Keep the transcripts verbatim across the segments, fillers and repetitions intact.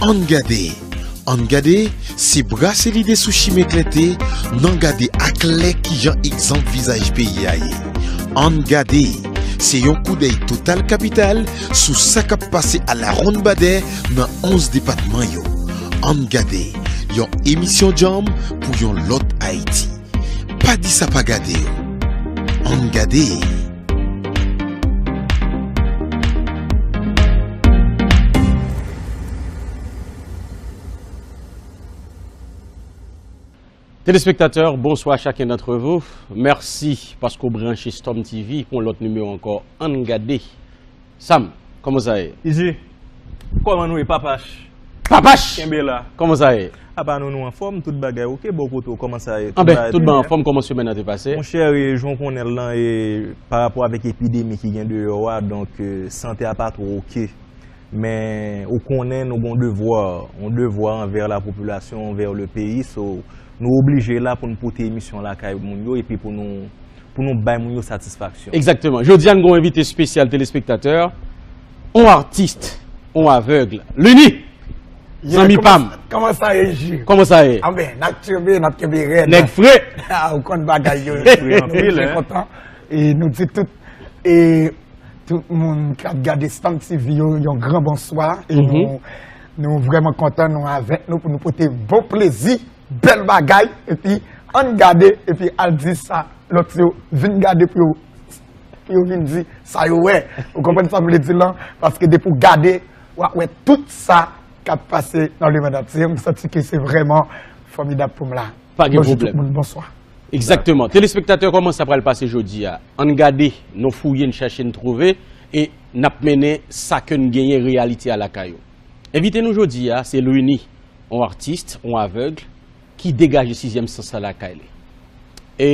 Ann gade. Ann gade, se brase lide sou chimen klète, n ann gade aklè kijan egzanp vizaj peyi a ye. Ann gade, se yon koudèy total kapital sou sa k ap pase alawonnbadè nan onz depatman yo. Ann gade, yon emisyon djanm pou yon lòt Ayiti. Pa di sa pa gade yo. Ann gade. Téléspectateurs, bonsoir à chacun d'entre vous. Merci paske w branche Storm T V pou yon lòt nimewo ankò Ann Gade. Sam, kòman sa ye? Izi, kòman nou ye, Papach? Papach! Kenbe la. Kòman sa ye? Apa nou, nou anfòm, tout bagay oke, bò kote w, kòman sa ye? Anben, tout bagay anfòm, kòman semèn nan te pase? Monchè, e, jan w konnen l lan, e, pa rapò avèk epidemi ki gen deyò a, donk, e, sante a pa twò oke. Men, ou konnen nou gen yon devwa, yon devwa anvè la popilasyon, anvè le peyi, so, nou oblije la pou n pote emisyon lakay moun yo, epi pou nou, pou nou bay moun yo satisfaksyon. Egzakteman. Jodi a, n gen yon envite espesyal, téléspectateurs, yon atis, yon avèg, Luny! Zanmi pa m. Kòman sa ye, Ji? Kòman sa ye? Anben, n ap kenbe, n ap kenbe rèd. Nèg fre. A, ou konn bagay yo. Fre anpil, hein? Nou byen kontan. E nou di tout, e tout moun k ap gade Storm T V yo, yon gran bonswa. E nou, nou vrèman kontan, nou avèk nou pou nou pote bon plezi, bèl bagay. Epi, ann gade, epi al di sa lòt yo vin gade pou yo pou yo vin di sa yo wè. Ou konprann sa m vle di lan? Paske depi w gade, w ap wè tout sa k ap pase nan lemonn antye. M santi ke se vrèman fòmidab pou m la. Pa gen pwoblèm. Bonjou tout moun, bonswa. Egzakteman. Telespektatè, kòman sa pral pase jodi a? Ann gade, nou fouye, n chache, n twouve, e n ap mennen sa ke n genyen, reyalite a lakay ou. Envite nou jodi a, se Luny, yon atis, yon avèg, ki degaje sizyèm sans la lakay li. E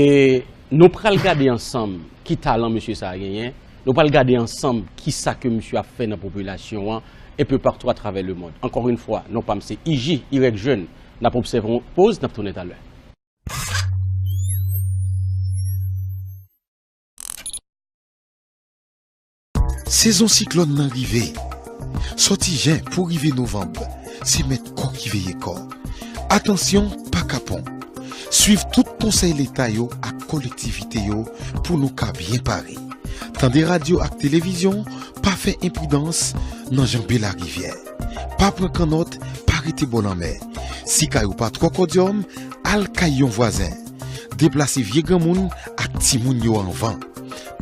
nou pral gade ansanm ki talan mesye sa a genyen. Nou pral gade ansanm ki sa ke mesye ap fè nan popilasyon an, un peu partout à travers le monde. Encore une fois, non pa m se I J, Y Jeune. N ap obsève yon poz, n ap tounen talè. Sezon siklòn nan rive. Sòti jen pou rive novanm, se mèt kò ki veye kò. Atansyon, pa kapon. Swiv tout konsèy Leta yo ak kolektivite yo pou nou ka byen pare. Tande radyo ak televizyon, pa fè enpridans nan janbe larivyè. Pa pran kannòt, pa rete bò lanmè. Si kay ou pa twò kòdyòm, al kay yon vwazen. Deplase vye granmoun ak timoun yo anvan.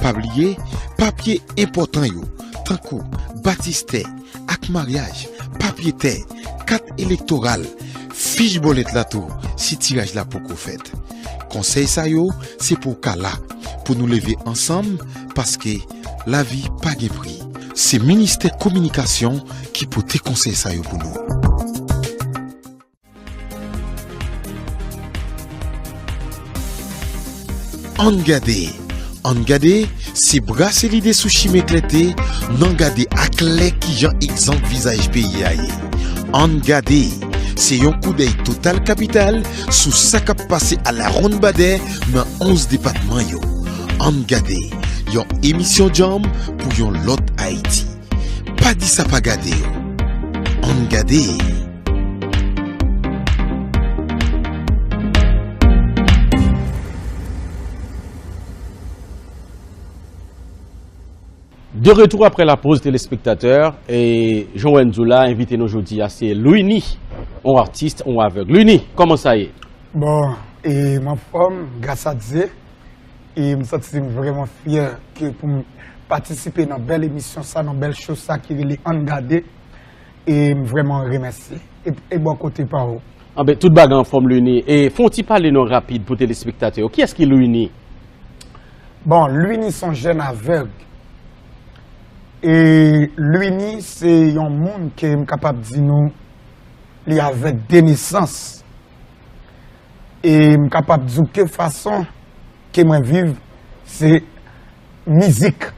Pa bliye, papye enpòtan yo, tankou batistè ak maryaj, papye tè, kat elektoral, fich bòlèt la tou, si tiraj la poko fèt. Konsèy sa yo, se pou w ka la, pou nou leve ansanm, paske lavi pa gen pri. Se Ministè Kominikasyon ki pote konsèy sa yo pou nou. Ann gade. Ann gade, se brase lide sou chimen klète, n ann gade aklè kijan egzanp vizaj peyi a ye. Ann gade, se yon koudèy total kapital sou sa k ap pase alawonnbadè nan onz depatman yo. Ann gade, yon emisyon djanm pou yon lòt Ayiti. Pa di sa pa gade yo. Ann gade. De retour après la pause, téléspectateurs, e jan w wè n di w la, envite nou jodi a se Luny, yon atis, yon avèg. Luny, kòman sa ye? Bon, e m anfòm, gras a Dye. E m santi m vrèman fyè ke pou m patisipe nan bèl emisyon sa, nan bèl show sa ki rele Ann Gade. E m vrèman remèsye. E, e bò kote pa w? Anben, tout bagay anfòm, Luny. E fè yon ti pale non rapid pou telespektatè yo. Kiyès ki Luny? Bon, Luny se yon jèn avèg. E Luny se yon moun ke m kapab di nou, li avèg de nesans. E m kapab di w ke fason ke mwen viv, se mizik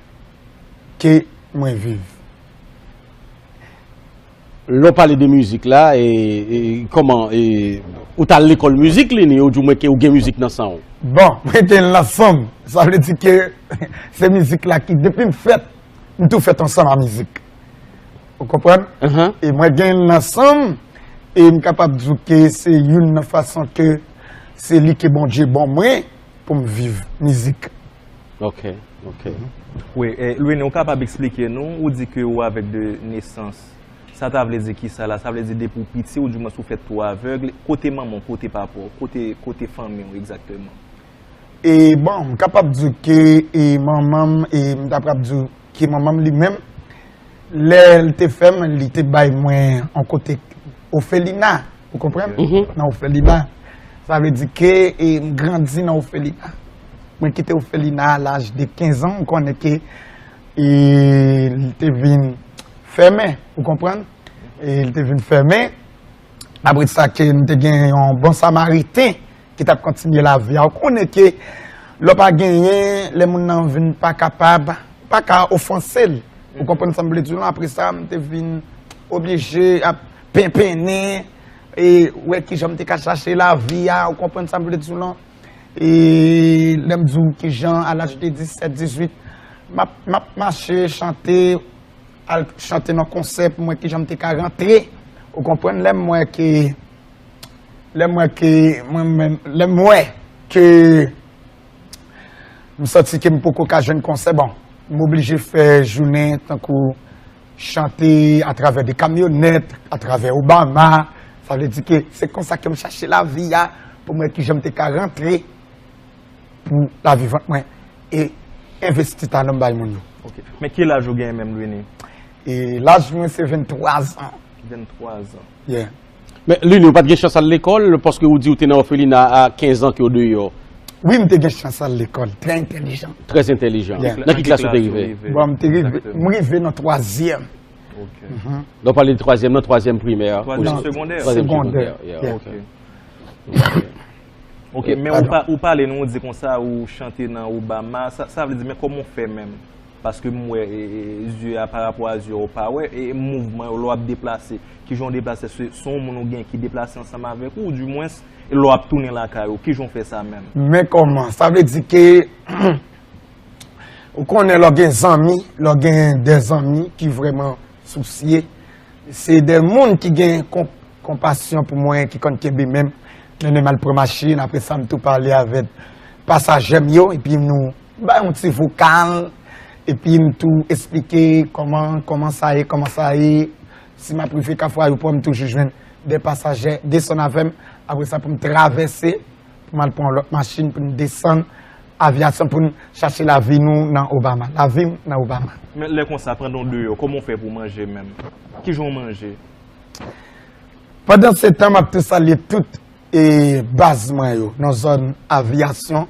ke mwen viv. Lè w pale de mizik la, e, e, kòman, e, ou t al lekòl mizik, Luny, oudimwen ke ou gen mizik nan san w? Bon, mwen gen l nan san m. Sa vle di ke se mizik la ki, depi m fèt, m tou fèt ansanm a mizik. Ou konprann? E mwen gen l nan san m, e m kapab di w ke se youn nan fason ke se li ke Bondye ban mwen pou m viv mizik. Ok, ok. Wi, e, Louini, ou kapab eksplike nou, ou di ke ou avèg de nesans. Sa ta vle di kisa la? Sa vle di depi w piti, ou di mwens ou fèt tou avèg. Kote manman w, kote papa w, kote, kote fanmi w egzakteman? E bon, m kapab di w ke e manman m, e m ta prap di w ke manman m li menm, lè l te fè m, li te bay mwen yon kote ofelina, ou konprann? Nan ofelina. Sa vle di ke e m grandi nan ofelina. Mwen kite ofelina a laj de kenz an, m konnen ke e li te vin fèmen, ou konprann? E li te vin fèmen. Apre sa ke m te gen yon bon samariten ki t ap kontinye lavi a. Ou konnen ke lè w pa genyen, lè moun nan vin pa kapab, ou pa ka ofanse l. Ou konprann sa m vle di w lan? Apre sa, m te vin oblije ap penpennen, e wè kijan m te ka chache lavi a, ou konprann sa m vle di w lan? E lè m di w kijan, a laj de disèt, dizuit, m ap, m ap mache, chante, al chante nan konsè pou m wè kijan m te ka rantre. Ou konprann? Lè m wè ke, lè m wè ke, mwen menm, lè m wè ke m santi ke m poko ka jwenn konsè, bon, m oblije fè jounen tankou chante atravè de kamyonèt, atravè Obama. Sa vle di ke se konsa ke m chache lavi a pou m wè kijan m te ka rantre pou lavivant mwen e envesti talan m bay moun yo. Ok. Men ki laj ou genyen menm, Louini? E laj mwen se venntwa zan. Venntwa zan. Yeah. Men Louini, ou pa t gen chans al lekòl, paske ou di ou te nan òfelina a kenz an ke w deyò. Wi, m te gen chans al lekòl. Trè entèlijan. Trè entèlijan. Yeah. Nan ki klas ou te rive? Bon, m te rive, m rive nan twazyèm. Ok. Donk, pale de twazyèm nan, twazyèm primè. Twazyèm Non, segondè. Twazyèm segondè. Segondè, yeah, Yeah. ok. Ok. Ok, men ou, pa, ou pale nou, ou di konsa, ou chante nan Obama, sa, sa vle di, men kòman w fè menm? Paske m wè e, e, zye a, parapò a zye a, ou pa wè, e mouvman yo, lè w ap deplase, kijan w deplase, se, se yon moun ou gen ki deplase ansanm avèk ou, ou dimwens, e lè w ap tounen lakay ou, kijan w fè sa menm? Men kòman? Sa vle di ke ou konnen lè w gen zanmi, lè w gen de zanmi ki vrèman sousye, se de moun ki gen kon, konpasyon pou mwen, ki konn kenbe men m, mennen m al pran machin, apre sa m tou pale avèk pasajè m yo, epi nou bay yon ti vokal, epi m tou esplike kòman, kòman sa ye, kòman sa ye. Si m ap rive Kafou Ayewopò, m toujou jwenn de pasajè desann avè m, apre sa pou m travèse, pou m al pran yon lòt machin, pou n desann avyasyon, pou n chache lavi nou nan Obama. Lavi m nan Obama. Men lè konsa, pandan w deyò, kòman w fè pou w manje menm? Kijan w manje? Pandan se tan, m ap tou salye tout e baz mwen yo nan zòn avyasyon.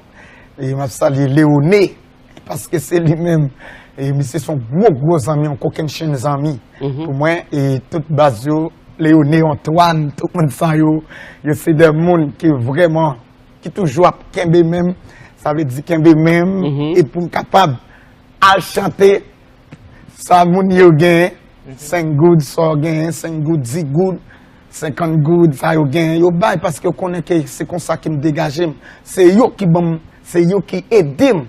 E m ap salye Leone, paske se li menm. E misye se yon gwo, gwo zanmi, yon kokennchenn zanmi pou mwen. E tout baz yo, Leone, Antoine, tout moun sa yo, yo se de moun ki vrèman, ki toujou ap kenbe men m. Sa vle di kenbe men m, e pou m kapab al chante sa moun yo gen, senk goud, sa w gen, senk goud, dis goud, senkant goud, sa yo gen, yo bay, paske yo konnen ke se konsa ke m degaje m. Se yo ki ban m, se yo ki ede m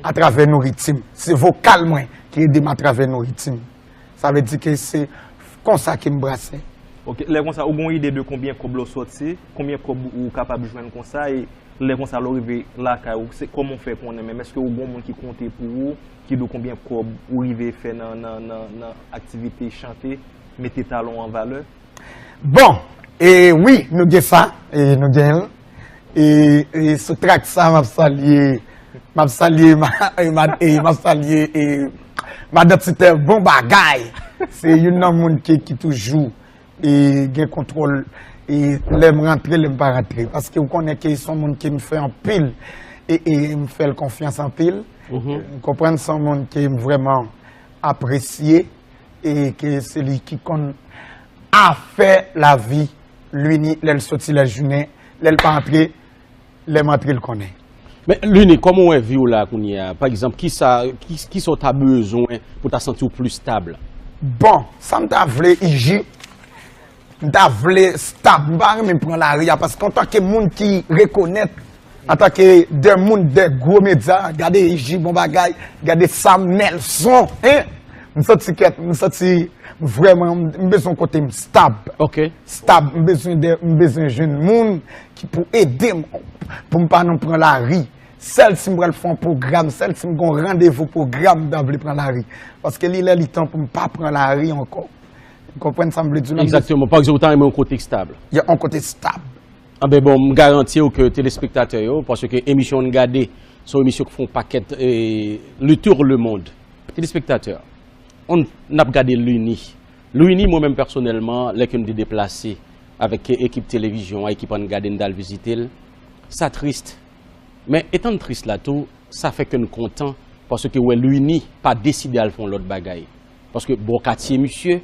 atravè nouriti m. Se vokal mwen ki ede m atravè nouriti m. Sa vle di ke se konsa ke m brase. Ok, lè konsa, ou gen yon ide de konbyen kòb lè w sòti, konbyen kòb ou kapab jwenn konsa, e lè konsa, lè w rive lakay ou, se kòman w fè konnen menm? Èske ou gen yon moun ki konte pou ou, ki di w konbyen kòb ou rive fè nan, nan, nan, nan aktivite chante, mete talan w an valè? Bon, e wi, nou gen sa, e nou gen l. E, e sou trak sa, m ap salye, m ap salye, ma, e, ma, e, m ap salye e, madan Titè Bon Bagay. Se youn nan moun ki, ki toujou e, gen kontwòl e, lè m rantre, lè m pa rantre. Paske ou konnen ke se yon moun ke m fè anpil e, e m fè l konfyans anpil. Ou konprann, se yon moun ke m vrèman apresye e ke se li ki konn afè lavi Louini lè l soti lajounen, lè l pa antre, lè m antre l konnen. Men Louini, kòman w wè vi w la kounye a? Pa egzanp, kisa, ki, kisa w ta bezwen pou w ta santi w pli stab? Bon, sa m ta vle, Iji, m ta vle stab, m pa renmen pran lari a, paske antanke moun ki rekonèt, antanke de moun de gwo medya, gade Iji Bon Bagay, gade Sam Nelson, hein? M santi kèt, m santi Vrèman, m bezwen yon kote m stab. Ok. Stab, m bezwen de, m bezwen jwenn moun ki pou ede m, pou m pa nan pran lari. Sèl si m pral fè yon pwogram, sèl si m gen yon randevou pwogram, m ta vle pran lari. Paske li lè li tan pou m pa pran lari ankò. Ou konprann sa m vle di w la? Egzakteman. Pa egzanp, ou ta renmen yon kote k stab. Ya, yon kote stab. Anben bon, m garanti w ke telespektatè yo, paske emisyon Ann Gade, se yon emisyon ki fè yon pakèt, eh, le tour le monde. Telespektatè, on, n ap gade Luini. Luini, mwen menm pèsonèlman, lè ke m te deplase avèk ekip televizyon an, ekip Ann Gade, n t al vizite l, sa tris. Men, etan n tris la tou, sa fè ke n kontan, paske wè Luini pa deside al fè yon lòt bagay. Paske bò katye misye,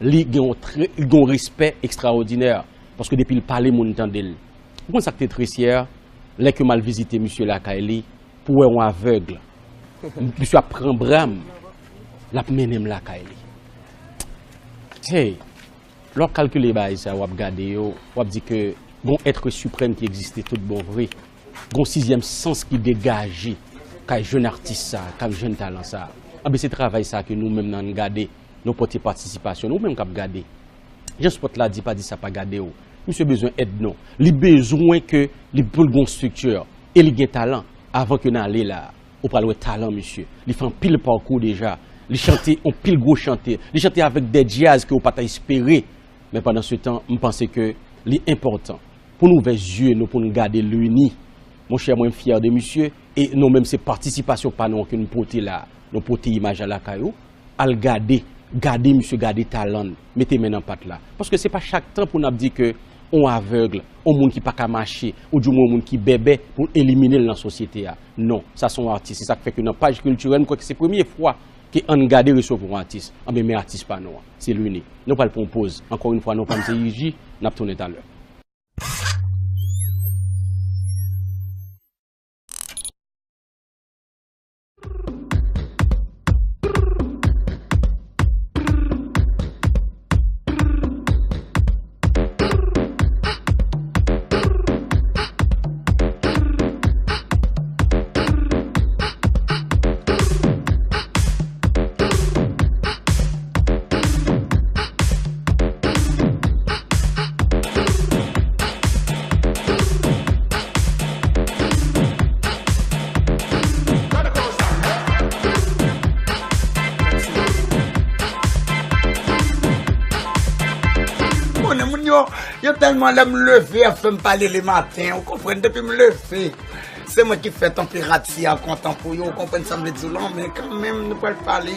li gen yon trè, li gen yon respè ekstraòdinè. Paske depi l pale, moun tande l. Ou konn sa k te tris yè? Lè ke m al vizite misye lakay li, pou wè yon avèg. Misye ap pran bra m, l ap mennen m lakay li. Hey, lè w ap kalkile bagay sa, w ap gade yo, w ap di ke gon èt siprèm ki egziste tout bon vre. Gon sizyèm sans ki degaje kay jèn atis sa, kay jèn talan sa. Anben, se travay sa ke nou menm nan Ann Gade, nou pote patisipasyon nou, ou menm k ap gade. Jan spòt la di, pa di sa pa gade w. Misye bezwen èd nou. Li bezwen ke li pou l gon estrikti. E li gen talan. Avan ke n ale la, ou pral wè talan misye. Li fè anpil pakou deja. Li chante anpil gwo chante. Li chante avèk de djaz ke ou pa ta espere. Men pandan se tan, m panse ke li enpòtan pou n ouvè zye nou, pou n gade Luini. Monchè, mwen, m fyè de misye. E nou menm, se patisipasyon pa nou an ke n pote la. Nou pote imaj la lakay ou. Al gade, gade misye, gade talan l, mete men nan pat la. Paske se pa chak tan pou n ap di ke on avèg, on moun ki pa ka mache, oudimwen on moun ki bèbè, pou elimine l nan sosyete a. Non, sa se on atis. Se sa k fè ke nan paj kiltirèl, m kwè ke se premye fwa ke Ann Gade resevwa on atis. Anben, men atis pa nou an, se Luini. Nou pral pran on poz. Ankò yon fwa, non pa m se Iji, n ap tounen talè. Konnen moun yo, yo tèlman lè m leve, ap fè m pale le maten, ou konprann, depi m leve. Se mwen ki fè tanperati a kontan pou yo, ou konprann sa m vle di w lan, men kanmenm nou pral pale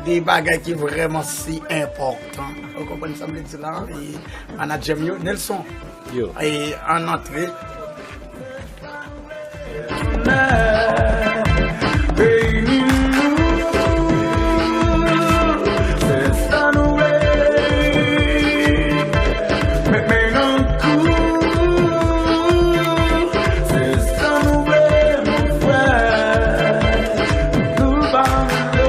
de bagay ki vrèman si enpòtan. Ou konprann sa m vle di w lan, e manadjè m yo, Nelson. Yo. E ann antre. Peyi nou, se sa nou vle. Met men nan kou, se sa nou vle, mon frè. Nou pa mele,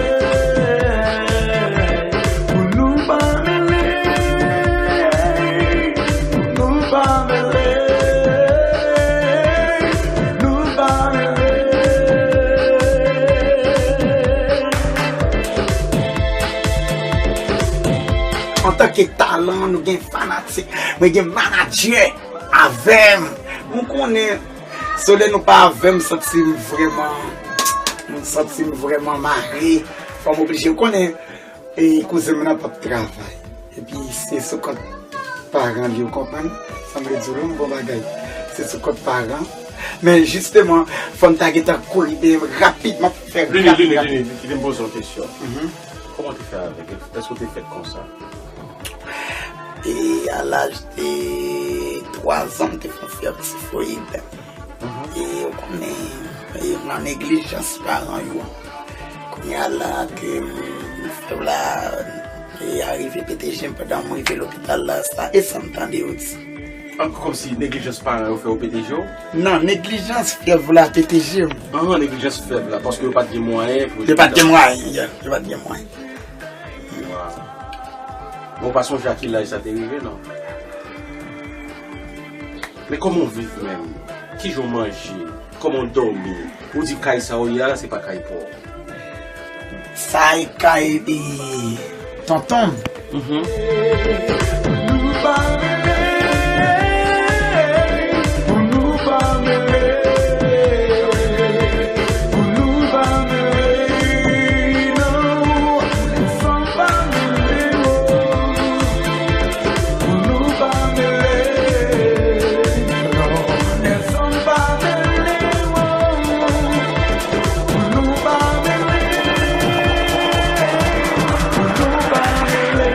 pou nou pa mele, pou nou pa mele, nou pa mele. Antanke talan, nou gen fanatik, mwen gen manadjè avè m. Nou konnen, se lè nou pa avè m, m santi m vrèman, m santi m vrèman mare. Fò m oblije, ou konnen, e kouzen m nan p ap travay. Epi se sou kont paran li, ou konprann? Sa m vle di w, yon bon bagay. Se sou kont paran. Men jisteman, fò m ta gentan kouri dèyè m rapidman pou fè rapid, rapid. Lini, Lini, Lini, kite m poze w kesyon. Mhm. Kòman w te fè avèk? Èske w te fèt konsa? E a laj de twa zan, m te fè yon fyèv tifoyid. Mhm. E ou konnen, e nan neglijans paran yo. Kounye a la ke m fè w la, e arive pete je m pandan m rive lopital la, sa e sa m tande yo di. An, kòmsi neglijans paran yo fè w pete je w? Non, neglijans fyèv la pete je m. An, neglijans fyèv la, paske yo pa t gen mwayen pou... Yo pa t gen mwayen, yeah, yo pa t gen mwayen. Waw. Bon, w pa sonje a ki laj sa te rive, non? Men kòman w viv menm? Kijan w manje? Kòman w dòmi? Ou di kay sa w ye a, se pa kay pa w. Sa e kay, e, tonton m. Pou nou pa mele, pou nou pa mele, pou nou pa mele, non, ansanm pa mele, oh. Pou nou pa mele, non, ansanm pa mele, oh. Pou nou pa mele, pou nou pa mele.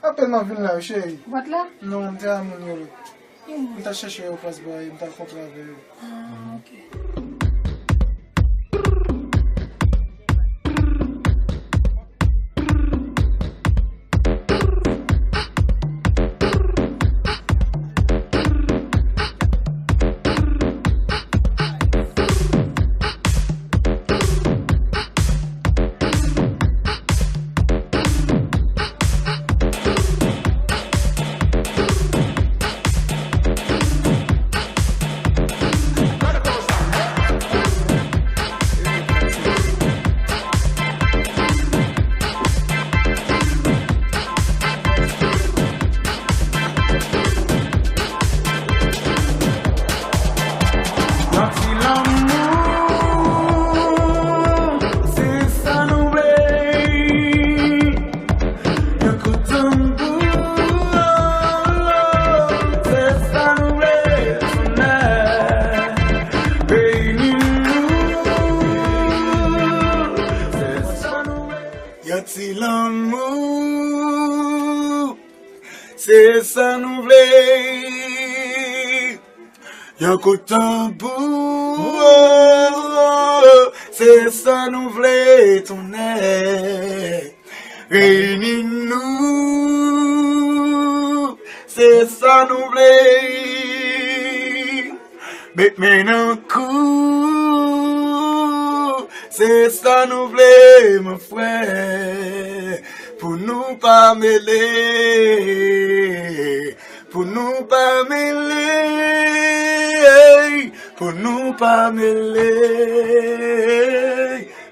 Apèn m ap vin la, wi, cheri. Ou pa t la? Non, m te a moun yo. M t al chèche yo plas bò a, m t al kontre avè yo. Ah, ok. Yon ti lanmou, se sa nou vle. Yon kout tanbou, se sa nou vle. Tounen reyini nou, se sa nou vle. Yon ti lanmou, se sa nou vle. Yon kout tanbou, se sa nou vle. Tounen reyini nou, se sa nou vle. Met men nan kou, se sa nou vle, mon frè. Pou nou pa mele, pou nou pa mele, pou nou pa mele,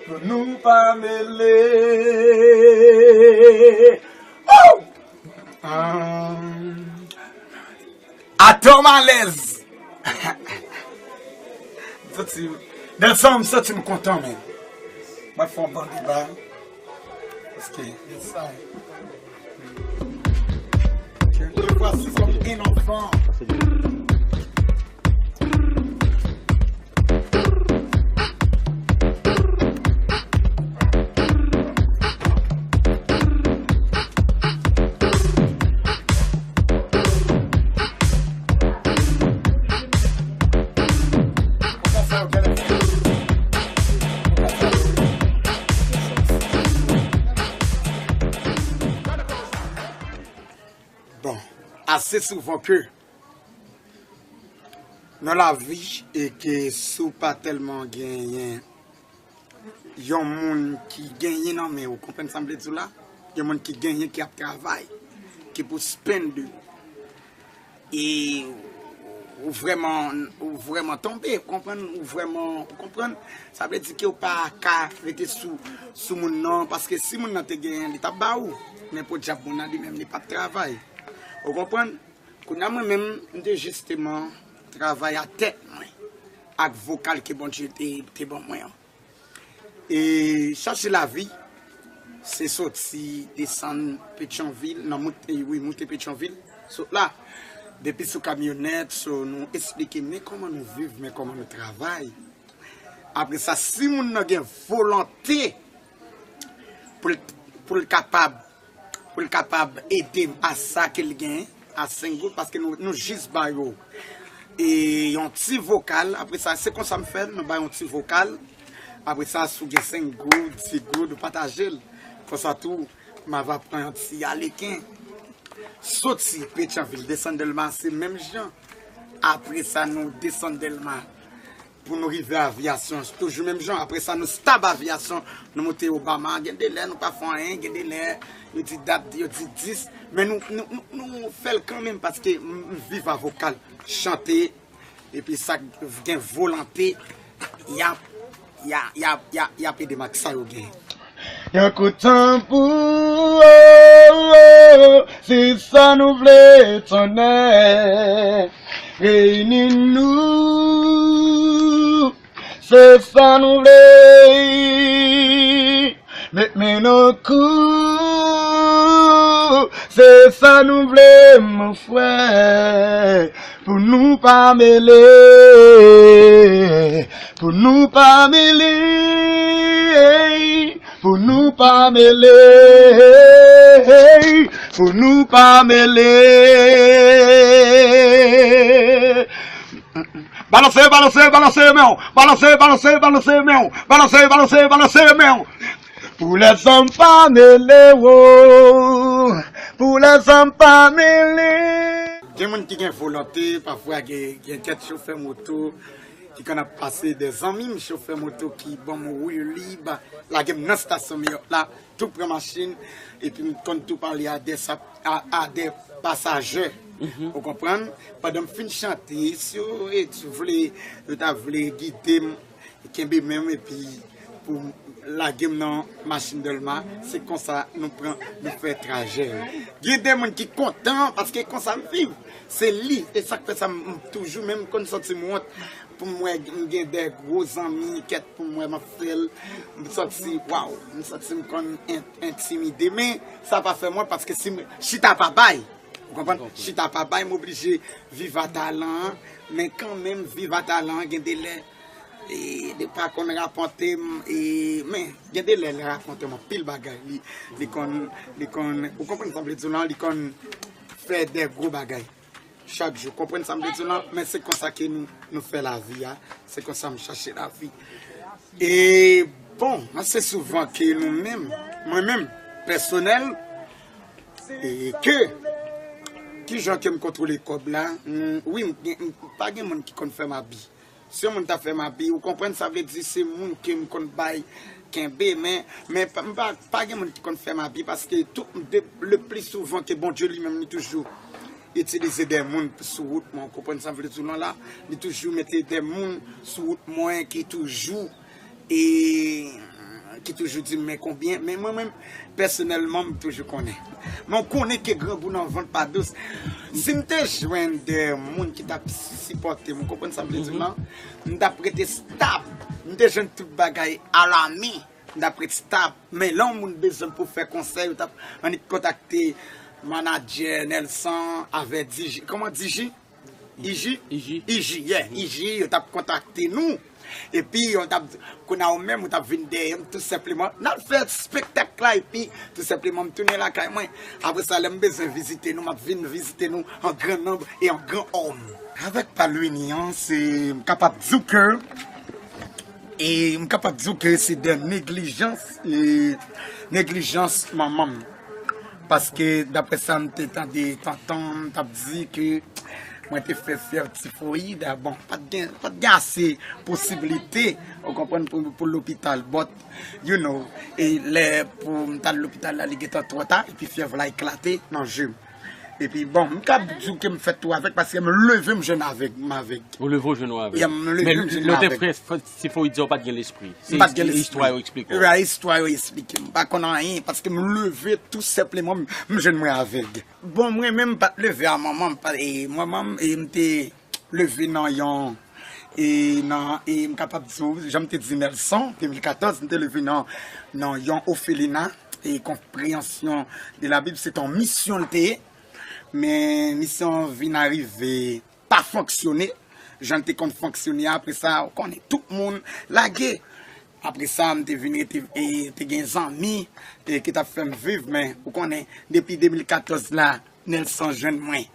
pou nou pa mele. Oh! Um, Atò malèz. M santi, nan san m santi m kontan, men. Mwen fè yon bon deba. Paske, yes, I. Je me vois comme un enfant. Se souvan ke nan lavi e ke si w pa tèlman genyen yon moun ki genyen nan men w, konprann sa m vle di w la? Yon moun ki genyen, ki ap travay, ki pou spend e ou vrèman, ou vrèman tonbe, ou konprann, ou vrèman, ou konprann? Sa vle di ke w pa ka rete sou, sou moun nan, paske si moun nan te genyen, li t ap ba ou. Men podyab moun nan li menm, li p ap travay. Ou konprann? Kounye a mwen menm, m te jisteman travay a tèt mwen ak vokal ke Bondye te, te ban mwen an. E chache lavi, se soti, desann Petyonvil, nan moute, e wi, moute Petyonvil, sot la. Depi sou kamyonèt, so, nou esplike men kòman nou viv, men kòman nou travay. Apre sa, si moun nan gen volonte pou l, pou l kapab, pou l kapab ede m a sa ke l gen, a senk goud, paske nou, nou jis ba yo e yon ti vokal. Apre sa, se konsa m fè l, nou ba yon ti vokal. Apre sa, si w gen senk goud, dis goud, ou pataje l. Konsa tou, m ava pran yon ti aleken. Soti Petyonvil, desann Dèlma, se menm jan. Apre sa, nou desann Dèlma pou nou rive Aviyasyon, toujou menm jan. Apre sa, nou stab Aviyasyon, nou moute Obama. Gen de lè nou pa fè anyen, gen de lè yo di dat, yo di dis, men nou, nou, nou, nou fè l kanmenm paske m, m viv a vokal, chante, epi sa k gen volonte, y ap, y a, y a, y a, y ap ede m ak sa yo gen. Yon kout tanbou, oh, oh, se sa nou vle, tonnè. Reyini nou, se sa nou vle. Met men nan kou, se sa nou vle, mon frè. Pou nou pa mele, pou nou pa mele, pou nou pa mele, pou nou pa mele. Balanse, balanse, balanse men w. Balanse, balanse, balanse men w. Balanse, balanse, balanse men w. Pou lèzòm pa mele, wo. Pou lèzòm pa mele. Gen moun ki gen volonte, pafwa gen, gen kèk chofè moto ki konn ap pase, de zanmi m chofè moto ki ban m wili, ba, lage m nan estasyon Meyòt la, tou pran machin, epi m konn tou pale a de sa, a, a de pasaje. Ou konprann? Pandan m fin chante, si yo, e, vle, yo ta vle gide m, kenbe men m, epi pou lage m nan machin Dèlma, se konsa nou pran, nou fè trajè yo. Gen de moun ki kontan, paske konsa m viv. Se li, e sa k fè sa m, m toujou, menm konn santi m wont, pou m wè m gen de gwo zanmi, kèt pou m wè m ap fè l, m santi, waw, m santi m konn en-, entimide, men sa pa fè mwen, paske si m chita pa bay, ou konprann? Chita pa bay, m oblije viv a talan an, men kanmenm, viv a talan an, gen de lè, e, li pa konn rapòte m, e, men, gen de lè, li rapòte m anpil bagay, li, li konn, li konn, ou konprann sa m vle di w lan, li konn fè de gwo bagay. Chak jou. Konprann sa m vle di w lan? Men se konsa ke nou, nou fè lavi a. Se konsa m chache lavi. E bon, ase souvan ke nou menm, mwen menm, pèsonèl, e ke, kijan ke m kontwole kòb la? M, wi, m, m, pa gen moun ki konn fè m abi. Si yon moun ta fè m abi, ou konprann, sa vle di se moun ke m konn bay kenbe, men, men pa, m pa, pa gen moun ki konn fè m abi, paske tout, de, le pli souvan ke Bondye li menm li toujou itilize de moun sou wout mwen, ou konprann sa m vle di w lan la, li toujou mete de moun sou wout mwen ki toujou, e, ki toujou di m men konbyen, men mwen menm, pèsonèlman, m toujou konnen. Men w konnen ke grangou nan vant pa dous. Si m te jwenn de moun ki t ap sipòte m, ou konprann sa m vle di w lan? M t ap rete stab. M te jwenn tout bagay alami. M t ap rete stab. Men lè yon moun bezwen m pou fè konsèy, yo t ap annik kontakte manadjè Nelson avè D J. Kòman D J? I J? I J. I J, yeah. I J, yo t ap kontakte nou. Epi, yo t ap, kounye a ou menm, ou t ap vin dèyè m, tou senpleman. N al fè espektak la, epi, tou senpleman, m tounen lakay mwen. Apre sa, lè m bezwen vizite nou, m ap vin vizite nou an gran nonb e an gran òm. Avèk Palwini an, se, m kapab di w ke, e m kapab di w ke se de neglijans, e neglijans manman m. Paske, daprè sa m te tande tonton m t ap di ke mwen te fè fyèv tifoyid, a, bon, pa t gen, pa t gen ase posiblite, ou konprann, pou, pou lopital. But, you know, e lè pou m t al lopital la, li gentan twò ta, epi fyèv la eklate nan je m. Epi, bon, m ka di w ke m fèt tou avèk, paske m leve m jwenn avèg, m avèg. Ou leve w jwenn ou avèg. Yeah, m leve m jwenn m avèg. Men lè w te fè, fè tifoyid, ou pa t gen lespri. Se istwa yo eksplike w. Right, istwa yo eksplike m. M pa konn anyen, paske m leve tou senpleman, m, m jwenn mwen avèg. Bon, mwen menm, m pa t leve a manman m, pa, e, manman m, e, m te leve nan yon, e, nan, e, m kapab di w, jan m te di Nelson, de mil katòz, m te leve nan, nan yon ofelina, e, konpreyansyon de la Bib, se t on misyon l te ye. Men misyon an vin arive pa fonksyone jan l te konn fonksyone. Apre sa, ou konnen, tout moun lage. Apre sa, m te vin rete, e, te gen zanmi, e, ki t ap fè m viv, men, ou konnen, depi de mil katòz la, Nelson jwenn mwen.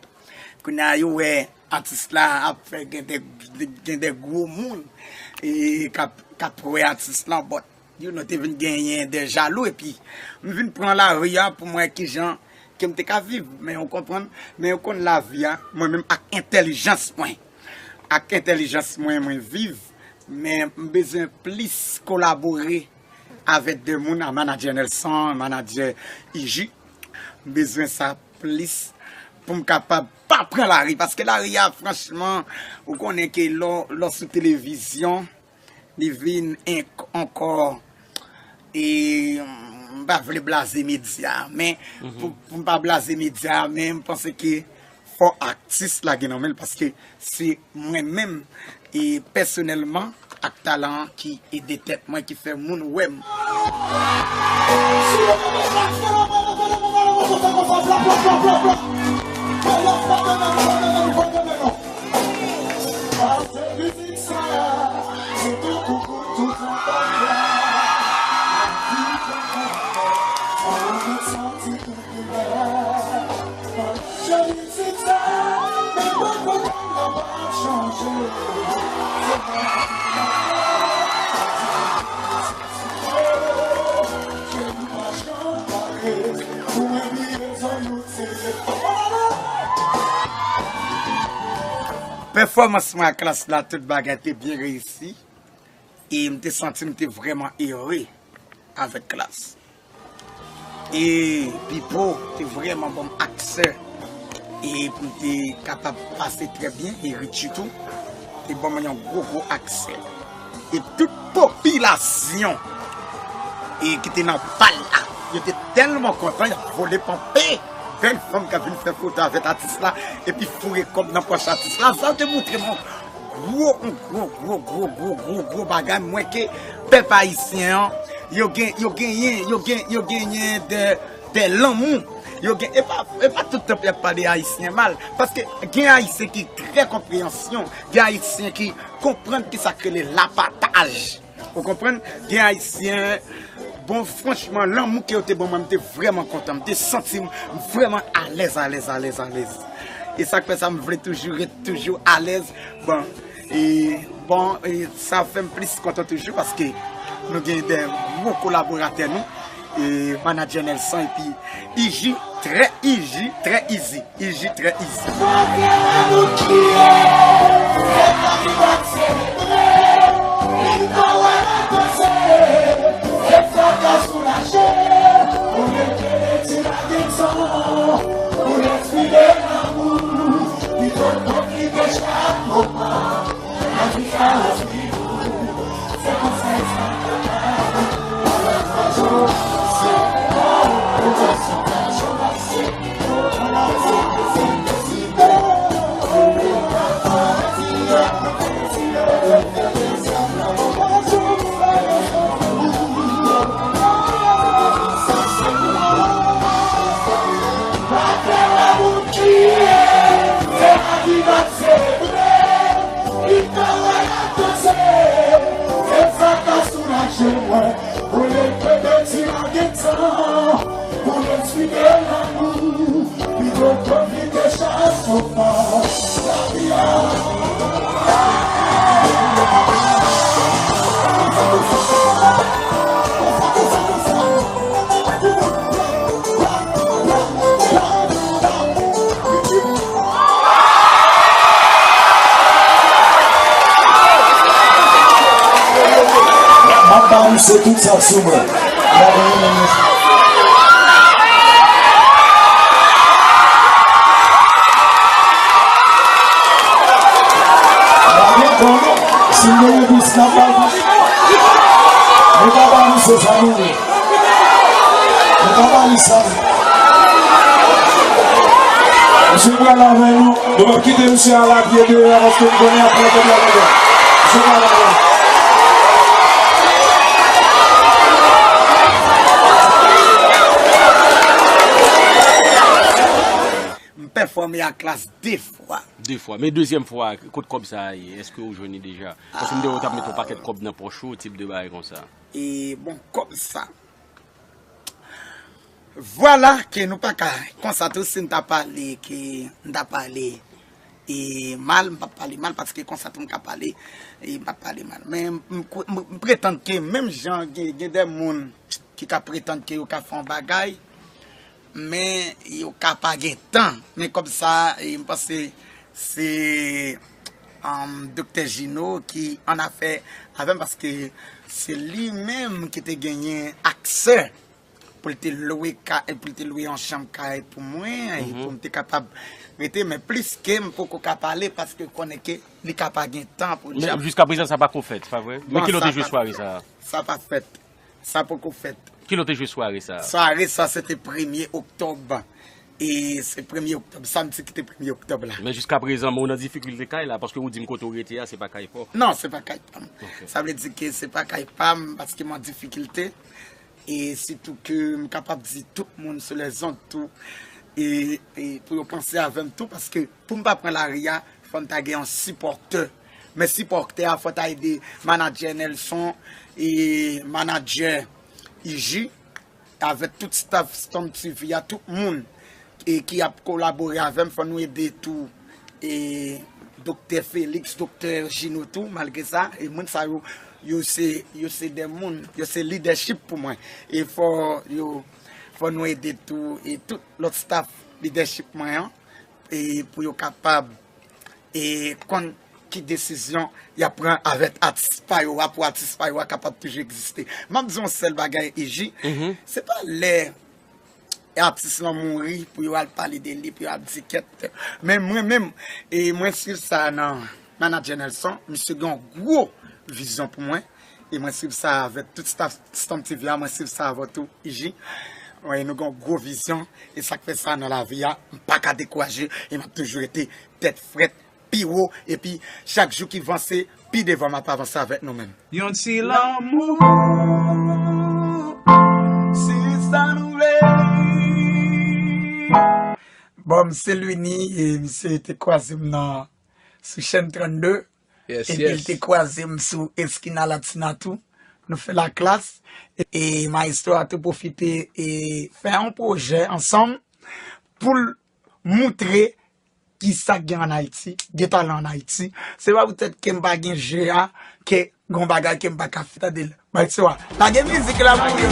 Kounye a, yo wè atis la ap fè gen de, gen de gwo moun, e, k ap, k ap wè atis la, but, you know, te vin genyen de jalou, epi m vin pran lari a pou m wè kijan ke m te ka viv. Men ou konprann, men ou konn lavi a, mwen menm ak entèlijans mwen. Ak entèlijans mwen, mwen viv, men m bezwen plis kolabore avèk de moun, a manadjè Nelson, manadjè Iji. M bezwen sa plis pou m kapab pa pran lari, paske lari a, franchman, ou konnen ke lè w, lè w sou televizyon, li vin enk-, ankò, e, m pa vle blaze medya, men pou, pou m pa blaze medya, men m panse ke fò atis la gen nan men l, paske se mwen menm, e, pèsonèlman, ak talan an ki ede tèt mwen, ki fè moun wè m. Pèfòmans mwen ak Klass la, tout bagay te byen reyisi. E m te santi m te vrèman ere avèk Klass. E Pipo te vrèman ban m aksè e pou m te kapab pase trè byen, e Richie tou te ban mwen yon gwo, gwo aksè. E tout popilasyon e ki te nan bal la, yo te tèlman kontan, y ap vole panpe, bèl fanm k ap vin fè foto avèk atis la, epi foure kòb nan pòch atis la. Sa te montre m yon gwo, yon gwo, gwo, gwo, gwo, gwo, gwo bagay. M wè ke pèp ayisyen an, yo gen, yo genyen, yo gen, yo genyen de, de lanmou. Yo gen, e pa, e pa tout tan pou y ap pale ayisyen mal. Paske gen ayisyen ki trè konpreyansyon, gen ayisyen ki konprann kisa k rele lapataj. Ou konprann? Gen ayisyen, bon, franchman, lanmou ke yo te ban mwen, m te vrèman kontan. M te santi m vrèman alèz, alèz, alèz, alèz. E sa k fè sa, m vle toujou ret toujou alèz. Bon, e, bon, e, sa fè m plis kontan toujou paske nou gen de gwo kolaboratè nou, e, manadjè Nelson epi Iji, trè Iji, trè izi. Iji trè izi. M ap ba misye tout sa k sou mwen. M ap ba misye. M pa gen kòb, si m genyen plis, m ap ba l plis. Nou pa ba misye sa nou vle. Nou pa ba li sa. Misye pral avè nou. Nou p ap kite misye al apye deyò a paske m konnen y ap pran kòb la ladan. Misye pral avè nou. M pèfòme ak Klass de fwa. De fwa. Men dezyèm fwa, kot kòb sa a ye? Èske ou jwenn li deja? Paske m te wè w t ap mete yon pakèt kòb nan pòch ou, tip de bagay konsa. E bon, kòb sa. Vwala ke nou pa ka, konsa tou, si n ta pale, ke n ta pale e mal, m p ap pale mal, paske konsa tou m ka pale, e m p ap pale mal. Men m, m, m pretann ke menm jan gen, gen de moun ki ka pretann ke yo ka fè yon bagay, men yo ka pa gen tan. Men kòm sa, e m panse se, um, Doktè Gino ki an afè avè m, paske se li menm ki te genyen aksè pou l te lwe ka, pou l te lwe yon chanm kay pou mwen, e pou m te kapab rete, men plis ke m poko ka pale, paske konnen ke li ka pa gen tan pou l. Men jiska prezan, sa pako fèt, pa vre? Men ki lè w te jwe sware sa a? Sa pa fèt. Sa poko fèt. Ki lè w te jwe sware sa a? Sware sa, se te premye oktòb. E se premye oktòb, samdi ki te premye oktòb la. Men jiska prezan, men w nan difikilte kay la, paske ou di m kote w rete a, se pa kay pa w. Non, se pa kay pa m. Ok. Sa vle di ke se pa kay pa m, paske m an difikilte. E sitou ke m kapab di tout moun sou lèzond tou, e, e pou yo panse avè m tou, paske pou m pa pran lari a, fò m ta gen yon sipòtè. Men sipòtè a, fò ta ede manadjè Nelson, e manadjè Iji, avèk tout staff Storm T V a, tout moun, e ki ap kolabore avè m, fò nou ede tou, e Doktè Felix, Doktè Gino tou, malgre sa, e moun sa yo, yo se, yo se de moun, yo se lidèchip pou mwen. E fò yo, fò nou ede tou, e tout lòt staff lidèchip mwen an, e pou yo kapab, e konn ki desizyon y ap pran avèk atis pa yo a, pou atis pa yo a kapab toujou egziste. M ap di yon sèl bagay, Iji, se pa lè atis lan mouri pou yo al pale de li, pou yo al di kèt. Men mwen menm, e mwen swiv sa nan manadjè Nelson, misye gen yon gwo vizyon pou mwen, e mwen swiv sa avèk tout staff Storm T V a, mwen swiv sa avè w tou, Iji. Wi, nou gen yon gwo vizyon, e sa k fè sa nan lavi a, m pa ka dekouraje, e m ap toujou rete tèt frèt, pi wo, epi chak jou ki vanse, pi devan m ap avanse avèk nou menm. Yon ti lanmou, se sa nou vle. Bon, m se Luini, e misye te kwaze m nan, sou chèn trannde, epi l te kwaze m sou Eskina Latina tou. Nou fè la klas, e, e Maestro a tou pwofite e fè yon pwojè ansanm pou l moutre kisa k gen ann Ayiti, gen talan ann Ayiti. Se pa poutèt ke m pa gen je a, ke gon bagay ke m pa ka fè, tande l. Bay so a. Lage mizik la pou yo.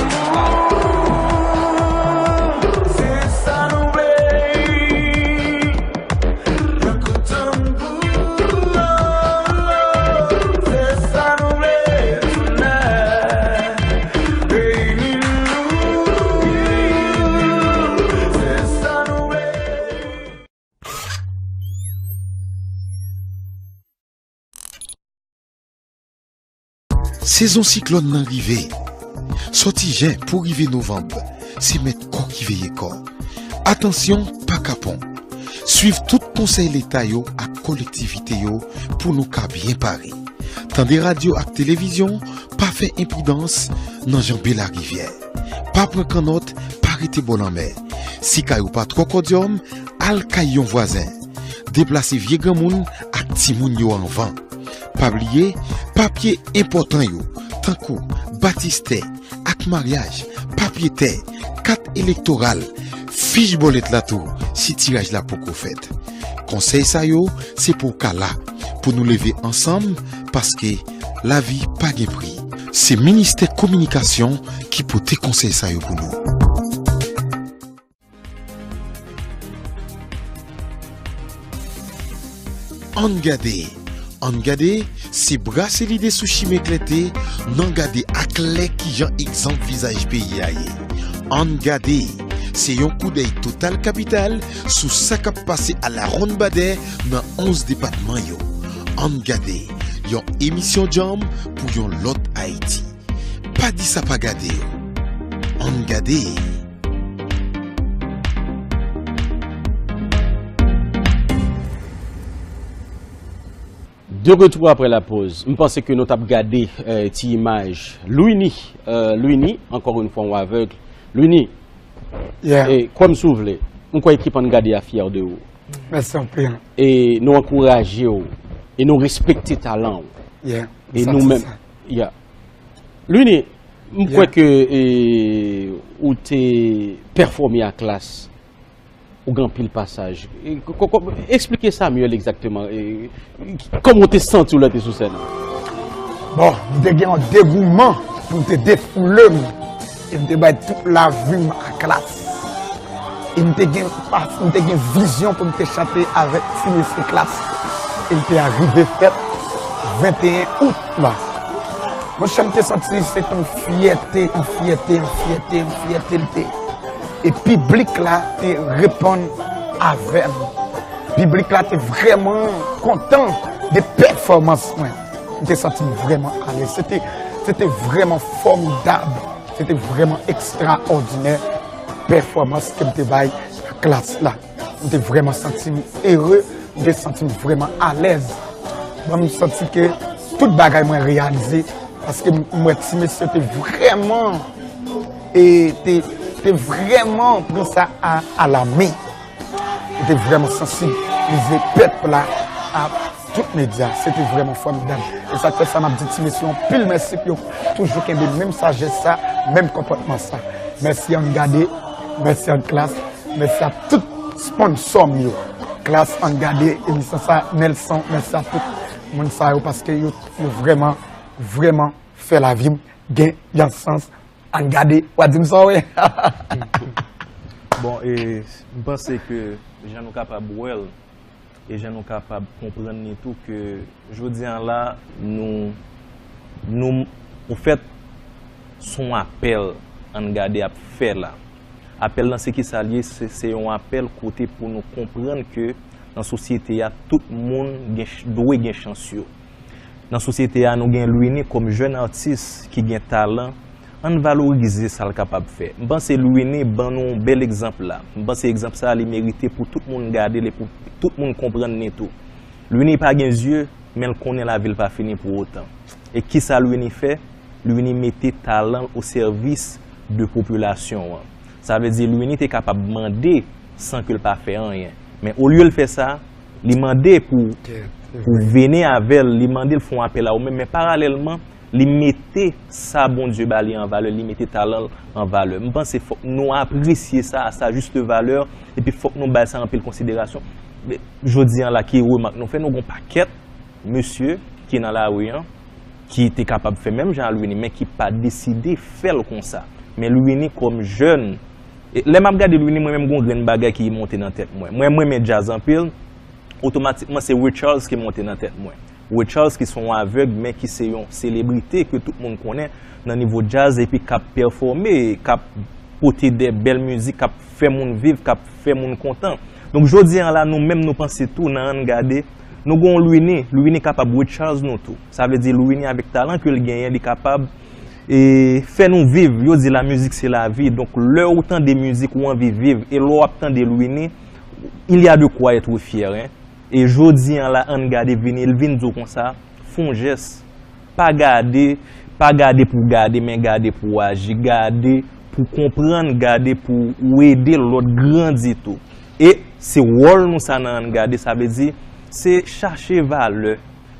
Se sa nou vle. Se sa nou vle. Reyini nou. Se sa nou vle. Sezon siklòn nan rive. Sòti jen pou rive novanm, se mèt kò ki veye kò. Atansyon, pa kapon. Swiv tout konsèy Leta yo ak kolektivite yo pou nou ka byen pare. Tande radyo ak televizyon, pa fè enpridans nan janbe larivyè. Pa pran kannòt, pa rete bò lanmè. Si kay ou pa twò kòdyòm, al kay yon vwazen. Deplase vye granmoun ak timoun yo anvan. Pa bliye, papye enpòtan yo, tankou batistè ak maryaj, papye tè, kat elektoral, fich bòlèt la tou, si tiraj la poko fèt. Konsèy sa yo, se pou w ka la, pou nou leve ansanm, paske lavi pa gen pri. Se Ministè Kominikasyon ki pote konsèy sa yo pou nou. Ann gade, Ann Gade, se brase lide sou chimen klète, n an gade aklè kijan egzanp vizaj peyi a ye. Ann Gade, se yon koudèy total kapital sou sa k ap pase alawonnbadè nan onz depatman yo. Ann Gade, yon emisyon djanm pou yon lòt Ayiti. Pa di sa pa gade yo. Ann Gade. De retour après la pause. M panse ke nou t ap gade, euh, ti imaj Louini. Euh, Louini, encore une fois, on aveugle. Louini, yeah, eh, kwè m si w vle. M kwè ekip Ann Gade a fyè de ou. Mèsi anpil. E nou ankouraje w. E nou respekte talan w. Yeah, e nou menm, yeah. Louini, m kwè ke, eh, ou te pèfòme a Klass. Ou gen anpil pasaj. E, ko-, ko-, ko-, eksplike Samuel egzakteman, e, kòman w te santi w lè w te sou sèn nan? Bon, m te gen yon degouman pou m te defoule m. E m te bay tout lavi m a Klass. E m te gen, m te gen vizyon pou m te chante avèk ti mesye Klass. E l te arive fèt venteyen out la. Monchè, m te santi se t yon fyète, yon fyète, yon fyète, yon fyète l te. E piblik la te reponn avè m. Piblik la te vrèman kontan de pèfòmans mwen. M te santi m vrèman alèz. Se te, se te vrèman fòmidab. Se te vrèman ekstraòdinè pèfòmans ke m te bay Klass la. M te vrèman santi m ere, m te santi m vrèman alèz. Bon, m santi ke tout bagay mwen reyalize, paske m, m wè ti mesye te vrèman, e te, te vrèman pran sa a, a la men. Li te vrèman sansibilize pèp la a tout medya. Se te vrèman fòmidab. E sa k fè sa m ap di ti mesye anpil mèsi pou yo toujou kenbe menm sajès sa, menm konpòtman sa. Mèsi Ann Gade, mèsi Ann Klass, mèsi a tout sponsò m yo. Klass, Ann Gade, emisyon sa, Nelson, mèsi a tout moun sa yo paske yo, yo vrèman, vrèman fè lavi m gen yon sans. Ann Gade, w a di m sa w wè. Bon, e, m panse ke jan nou kapab wè l, e jan nou kapab konprann li tou, ke jodi a la, nou, nou, anfèt, se yon apèl Ann Gade ap fè la. Apèl lan se kisa l ye? Se, se yon apèl kote pou nou konprann ke nan sosyete a, tout moun gen ch-, dwe gen chans yo. Nan sosyete a, nou gen Louini kòm jèn atis ki gen talan. Ann valorize sa l kapab fè. M panse Louini ban nou yon bèl egzanp la. M panse egzanp sa a, li merite pou tout moun gade l e pou tout moun konprann li tou. Louini pa gen zye, men l konnen lavi l pa fini pou otan. E kisa Louini fè? Louini mete talan l o sèvis de popilasyon an. Sa vle di Louini te kapab mande san ke l pa fè anyen. Men olye l fè sa, li mande pou, pou vene avè l, li mande l fè yon apèl a ou menm, men paralèlman, li mete sa Bondye ba li an valè, li mete talan l an valè. M panse fòk nou apresye sa a sa jis valè, epi fòk nou bay sa anpil konsiderasyon. Men jodi a la, ki remak nou fè, nou gen yon pakèt mesye ki nan lari an, ki te kapab fè menm jan a Louini, men ki pa deside fè l konsa. Men Louini kòm jèn, e lè m ap gade Louini, mwen menm gen yon grenn bagay ki monte nan tèt mwen. Mwen, mwen renmen djaz anpil, otomatikman se Ray Charles ki monte nan tèt mwen. Ray Charles ki se yon avèg, men ki se yon selebrite ke tout moun konnen nan nivo djaz epi k ap pèfòme, k ap pote de bèl mizik, k ap fè moun viv, k ap fè moun kontan. Donk, jodi a la, nou menm nou panse tou nan Ann Gade, nou gen yon Louini, Louini kapab Ray Charles nou tou. Sa vle di Louini avèk talan ke l genyen, li kapab, e, fè nou viv. Yo di la mizik se lavi. Donk, lè ou tande mizik, ou anvi viv. E lè w ap tande Louini, il y a de quoi être fier, hein. E jodi a la, Ann Gade vini, l vin di w konsa, fè yon jès. Pa gade, pa gade pou gade, men gade pou aji, gade pou konprann, gade pou ou ede lòt grandi tou. E se wòl nou sa nan Ann Gade, sa vle di, se chache valè,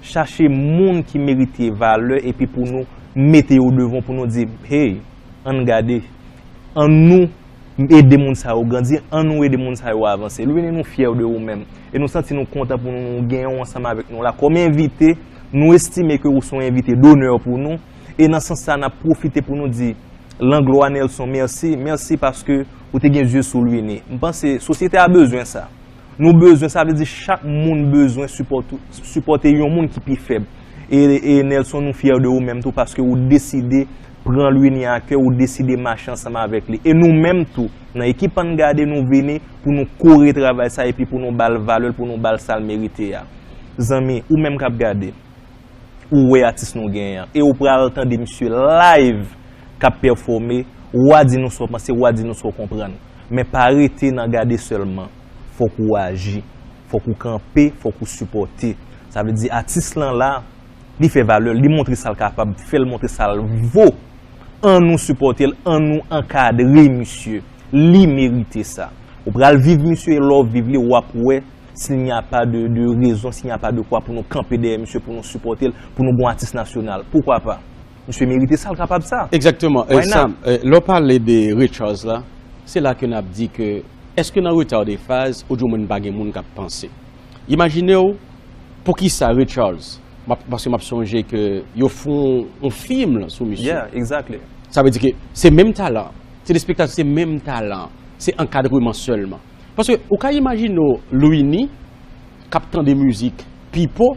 chache moun ki merite valè, epi pou nou mete yo devan, pou nou di, hey, Ann Gade, ann nou ede moun sa yo grandi, ann nou ede moun sa yo avanse. Louini, nou fyè de ou menm. E nou santi nou kontan pou nou, nou genyen w ansanm avèk nou la. Kòm envite, nou estime ke ou se yon envite donè pou nou. E nan sans sa, n ap pwofite pou nou di Langlois Nelson mèsi. Mèsi paske ou te gen zye sou Louini. M panse sosyete a bezwen sa. Nou bezwen, sa vle di chak moun bezwen sipòt, sipòte yon moun ki pi fèb. E, e Nelson, nou fyè de ou menm tou paske ou deside pran Louiny a kè, ou deside mache ansanm avèk li. E nou menm tou, nan ekip Ann Gade, nou vini pou nou kore travay sa epi pou nou ba l valè l, pou nou ba l sa l merite a. Zanmi, ou menm k ap gade, ou wè atis nou genyen an. E ou pral tande misye live k ap pèfòme, w a di nou sa w panse, w a di nou sa w konprann. Men pa rete nan gade sèlman. Fòk ou aji, fòk ou kanpe, fòk ou sipòte. Sa vle di atis lan la, li fè valè l, li montre sa l kapab, fè l montre sa l vo. Ann nou sipòte l, ann nou ankadre misye. Li merite sa. Ou pral viv misye e lè w viv li, w ap wè s'il n'y a pas de, de raison, s'il n'y a pas de quoi pou nou kanpe dèyè misye, pou nou sipòte l, pou nou gon atis nasyonal. Poukwa pa? Misye merite sa, l kapab sa. Exactement. Why not? Sam, euh, lè w pale de Ray Charles la, se la ke n ap di ke èske nan Retard de Phase ou di w moun pa gen moun k ap panse? Imajine w, poukisa Ray Charles? M ap, paske m ap sonje ke yo fè yon, yon fim sou misye. Yeah, exactly. Sa vle di ke se menm talan, telespektatè se menm talan, se ankadreman sèlman. Paske ou ka imajine w Louiny k ap tande mizik Pipo,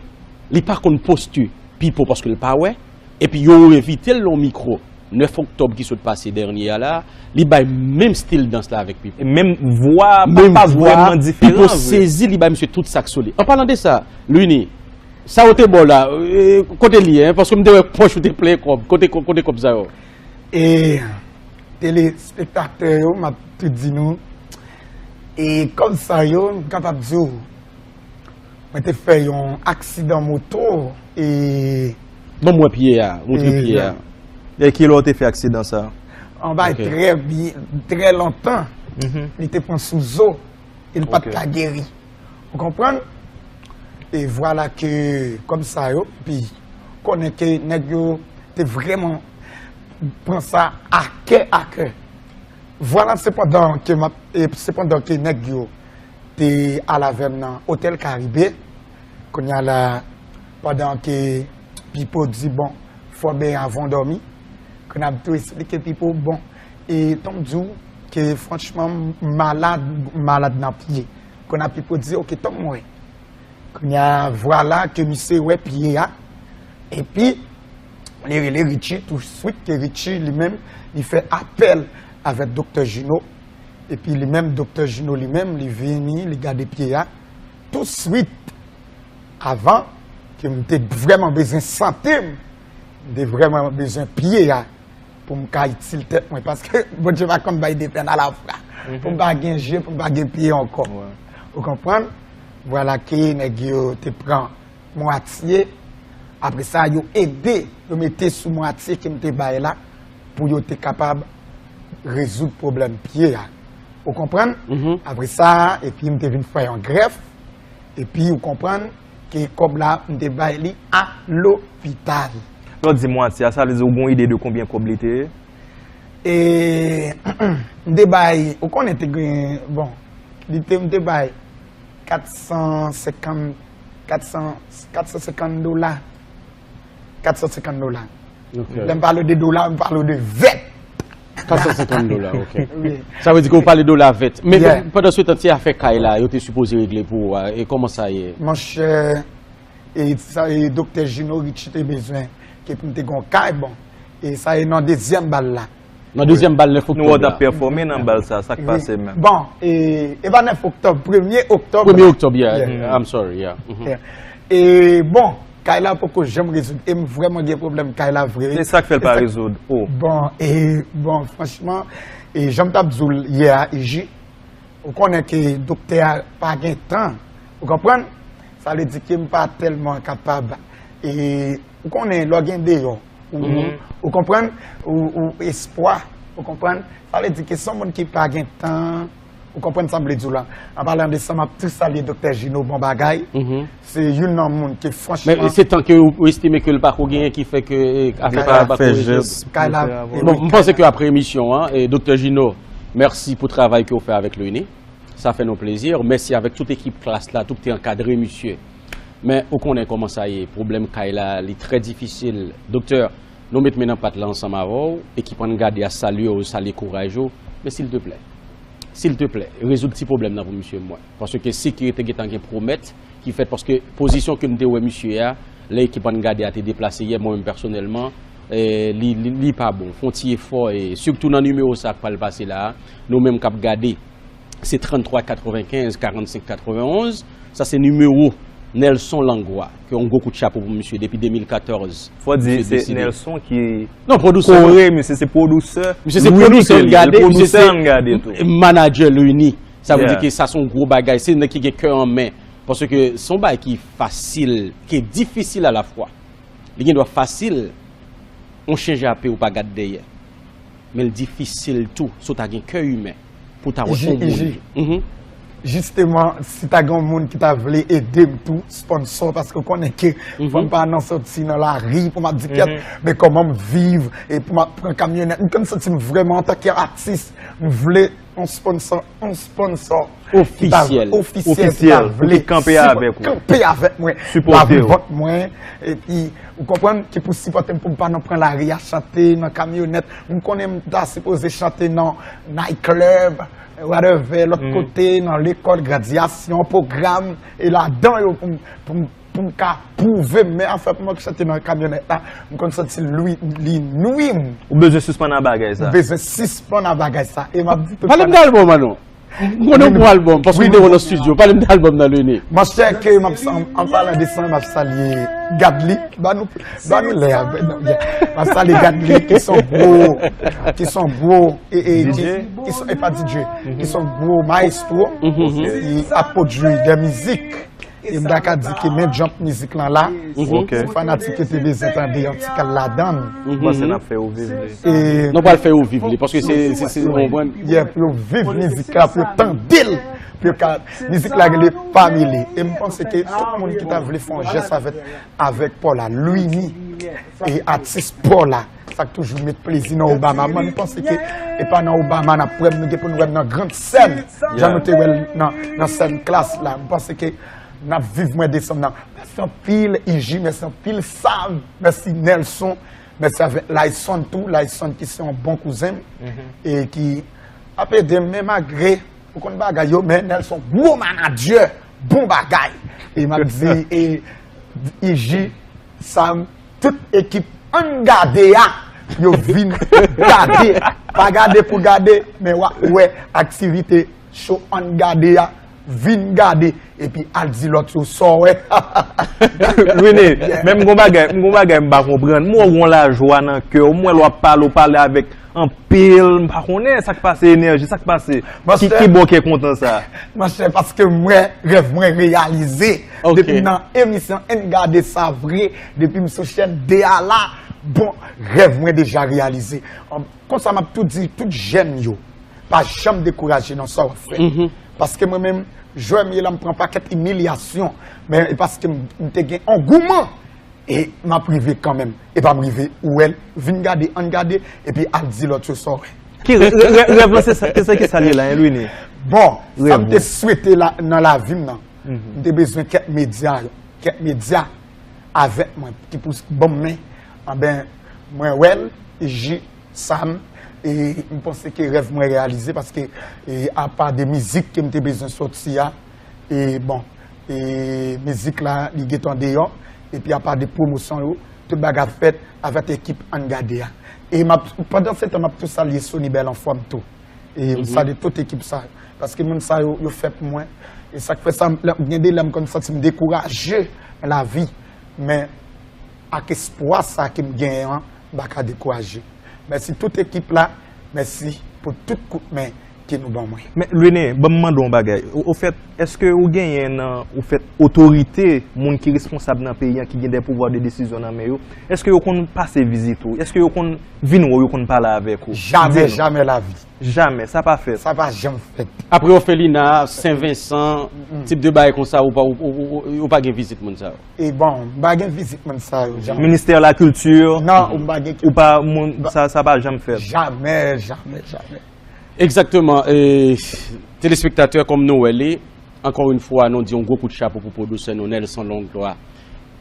li pa konn posti Pipo paske l pa wè, epi yo envite l nan yon mikwo nèf oktòb ki sot pase dènye a la, li bay menm stil dans la avèk Pipo. Menm vwa pa vrèman diferan. Pipo sezi, li bay misye tout sa k sou li. An palan de sa, Louiny, sa yo te ba w la, kote l ye, paske m te wè pòch ou te plen kòb, kote kote kòb sa yo? E telespektatè yo, m ap tou di nou, e kòb sa yo, m kapab di w, mwen te fè yon aksidan moto e. Ban m wè pye a, montre pye a. E kilè w te fè aksidan sa? An bay trè byen, trè lontan. Li te pran sou zo e li pa t ka geri. Ou konprann? E vwala ke kòb sa yo, pi konnen ke nèg yo te vrèman pran sa a kè a kè. Vwala sepandan ke m ap, e sepandan ke nèg yo te al avè m nan Otèl Karibe, kounye a la, pandan ke Pipo di, bon, fò w benyen avan w dòmi, kounye a m tou esplike Pipo, bon, e tann m di w ke franchman m malad, m malad nan pye. Kounye a Pipo di, oke, tann m wè. Kounye a, vwala ke misye wè pye a, epi li rele Richie touswit ke Richie li menm, li fè apèl avèk Doktè Jino, epi li menm, Doktè Jino li menm, li vini, li gade pye a, touswit, avan ke m te vrèman bezwen sante m, m te vrèman bezwen pye a, pou m ka itil tèt mwen, paske Bondye pa konn bay de pèn alafwa. Pou m pa gen je, pou m pa gen pye ankò. Ou konprann? Vwala ke nèg yo te pran mwatye, apre sa yo ede, yo mete sou mwatye ke m te bay la, pou yo te kapab rezoud pwoblèm pye a. Ou konprann? Apre sa, epi m te vin fè yon grèf, epi ou konprann ke kòb la, m te bay li a lopital. Lè w di mwatye a, sa vle di ou gon ide de konbyen kòb li te ye? E, m te bay, ou konnen te gen, bon, li te, m te bay kat san senkant, kat san, kat san senkant dola. Kat san senkant dola. Lè m pale de dola, m pale de vèt. Kat san senkant dola, ok. Sa vle di ke w pale dola vèt. Men pandan se tan, ti afè kay la, yo te sipoze regle pou ou a, e kòman sa ye? Monchè, e sa, e Doktè Jino Richie te bezwen ke pou m te gen yon kay, bon, e sa e nan dezyèm bal la. Nan dezyèm bal nèf oktòb la. Nou wè w t ap pèfòme nan bal sa, sa k pase menm? Bon, e, e pa nèf oktòb, premye oktòb. Premye oktòb, yeah. I'm sorry, yeah. E, bon, kay la poko janm rezoud. E m vrèman gen pwoblèm kay la vre. E sa k fè l pa rezoud? Oh. Bon, e, bon, franchman, e jan m t ap di w l yè a, Iji, ou konnen ke doktè a pa gen tan. Ou konprann? Sa vle di ke m pa tèlman kapab, e, ou konnen lè w gen deyò, ou, ou konprann, ou, ou espwa, ou konprann? Sa vle di ke se yon moun ki pa gen tan, ou konprann sa m vle di w la? An palan de sa, m ap tou salye Doktè Jino, bon bagay. Se youn nan moun ke franchman. Men se tan ke ou estime ke l pako genyen ki fè ke, e, afè kay la pako rezoud. Kay la. Bon, m panse ke apre emisyon an, e, Doktè Jino, mèsi pou travay ke w fè avèk Louiny. Sa fè nou plezi. Mèsi avèk tout ekip Klass la, tou ki te ankadre misye. Men ou konnen kòman sa ye, pwoblèm kay la, li trè difisil. Doktè, nou met men nan pat la ansanm avè w, ekip Ann Gade a salye w, salye kouraj ou. Men silteplè, Silteplè, rezoud ti pwoblèm nan pou misye mwen. Paske sekirite gentan gen pwomèt ki fèt, paske pozisyon ke m te wè misye a, lè ekip Ann Gade a te deplase yè, mwen menm pèsonèlman, eh, li, li, li pa bon. Fè yon ti efò, e sitou nan nimewo sa k pral pase la a, nou menm k ap gade, se tranntwa katrevenkenz, karannsenk katrevenonz, sa se nimewo Nelson Langlois, ke yon gwo kout chapo pou misye depi de mil katòz. Fò di se Nelson ki kore misye, se pwodisè. Misye se pwodisè Ann Gade, misye se manadjè Luini. Sa vle di ke sa se yon gwo bagay, se nèg ki gen kè an men. Paske se yon bagay ki fasil, ki difisil alafwa. Li gen dwa fasil, yon chen jape ou pa gad dèyè. Men l difisil tou, si w ta gen kè imen, pou w ta wè yon moun. Jisteman, si ta gen yon moun ki ta vle ede m tou, sponsò, paske w konnen ke fò m pa nan sòti nan lari pou m ap di kèt, men kòman m viv, e pou m ap pran kamyonèt. M konn santi m vrèman antanke atis, m vle yon sponsò, yon sponsò ki ta ofisyèl, ki ta vle kanpe avèk mwen, lavi vant mwen, epi, ou konprann, ki pou sipòte m pou m pa nan pran lari a chante nan kamyonèt. M konnen m ta sipoze chante nan night club, whatever, lòt kote, nan lekòl, gradyasyon, pwogram, e ladan yo pou m, pou m, pou m ka pwouve m. Men afè pou mwen k chante nan kamyonèt la, m konn santi li, li nwi m. Ou bezwen sispann a bagay sa. M bezwen sispann a bagay sa. E m ap di tout... Pale m de albòm an non. M konnen w gon albòm, paske m te wè w nan estidyo. Pale m de albòm nan, Luini. Monchè, ke m ap sa-, an palan de sa, m ap salye Gadly. Ba nou, ba nou lè a. M ap salye Gadly, ki se yon gwo, ki se yon gwo, e, e, ki, ki se, e pa D J, ki se yon gwo maestro, ki ap pwodui de mizik. E m ta ka di ke men jump mizik lan la, si fanatik yo te bezwen tande yon ti kal ladan l. Mwen panse n ap fè yo viv li. E nou pral fè yo viv li, paske se, se, se, ou konprann? Yeah, pou yo viv mizik la, pou yo tande l, pou yo ka, mizik la rele Family. E m panse ke tout moun ki ta vle fè yon jès avèk, avèk Paula, Luini, e atis Paula, sa k toujou met plezi nan Obama. Mwen, m panse ke e pa nan Obama n ap wè m, nou gen pou n wè m nan grann sèn, jan nou te wè l nan, nan sèn Klass la. M panse ke n ap viv mwa desanm nan. Mèsi anpil, Iji, mèsi anpil, Sam, mèsi, Nelson, mèsi avèk Layson tou, Layson ki se yon bon kouzen m, e ki ap ede m, men malgre, ou konn bagay yo, men Nelson, gwo manadjè, bon bagay. E m ap di, e, Iji, Sam, tout ekip Ann Gade a, yo vin gade. Pa gade pou gade, men w ap wè aktivite cho Ann Gade a, vin gade, epi al di lòt yo sa w wè. Luini, men m gon bagay, m gon bagay m pa konprann. M wè w gon lajwa nan kè w, m wè lè w ap pale, w pale avèk anpil, m pa konnen sa k pase, enèji, sa k pase. Ki, ki ba w kè kontan sa? Monchè, paske m wè rèv mwen reyalize. Depi m nan emisyon Ann Gade sa vre, depi m sou chèn de a la, bon, rèv mwen deja reyalize. Konsa m ap tou di tout jèn yo, pa janm dekouraje nan sa w ap fè. Paske mwen menm, jwè m ye la, m pran pakèt imilyasyon. Men e paske m, m te gen angouman. E m ap rive kanmenm. E pa m rive, ou wè l, vin gade, Ann Gade, epi al di lòt yo sa w wè. Ki rè-, rè-, rè-, rèv lan, se sa, se sa ki sa l ye la, en, Luini? Bon, sa m te swete la, nan lavi m nan, m te bezwen kèk medya, kèk medya avèk mwen, ki pou ban m men, anben, mwen wè l, Iji, Sam, e m panse ke rèv mwen reyalize, paske, e, apa de mizik ke m te bezwen sòti a, e, bon, e, mizik la, li gentan deyò, epi apa de pwomosyon yo, tout bagay ap fèt avèk ekip Ann Gade a. E m ap, pandan se tan, m ap tou salye Sony Bèl Anfòm tou. E m salye tout ekip sa yo. Paske moun sa yo, yo fè pou mwen. E sa k fè sa, m, gen de lè m konn santi m dekouraje nan lavi. Men ak espwa sa ke m genyen an, m pa ka dekouraje. Mèsi tout ekip la, mèsi pou tout kout men ke nou ban mwen. Men, Luini, ban m mande w yon bagay. O, ofèt, èske ou genyen nan, ofèt, otorite, moun ki responsab nan peyi an, ki gen de pouvwa de desizyon nan men yo, èske yo konn pase vizite w? Èske yo konn vin wè w, yo konn pale avèk ou? Jamè, jamè lavi. Jamè, sa pa fèt. Sa pa janm fèt. Apre òfelina, Sen Vensan, tip de bagay konsa, ou pa, ou, ou, ou, ou pa gen vizit moun sa yo? E bon, m pa gen vizit moun sa yo, janm. Ministè lakilti? Non, m pa gen. Ou pa, moun, sa, sa pa janm fèt? Jamè, jamè, jamè. Egzakteman, e, telespektatè, kòm nou wè li, ankò yon fwa, nou di yon gwo kout chapo pou pwodisè nou, Nelson Langlois,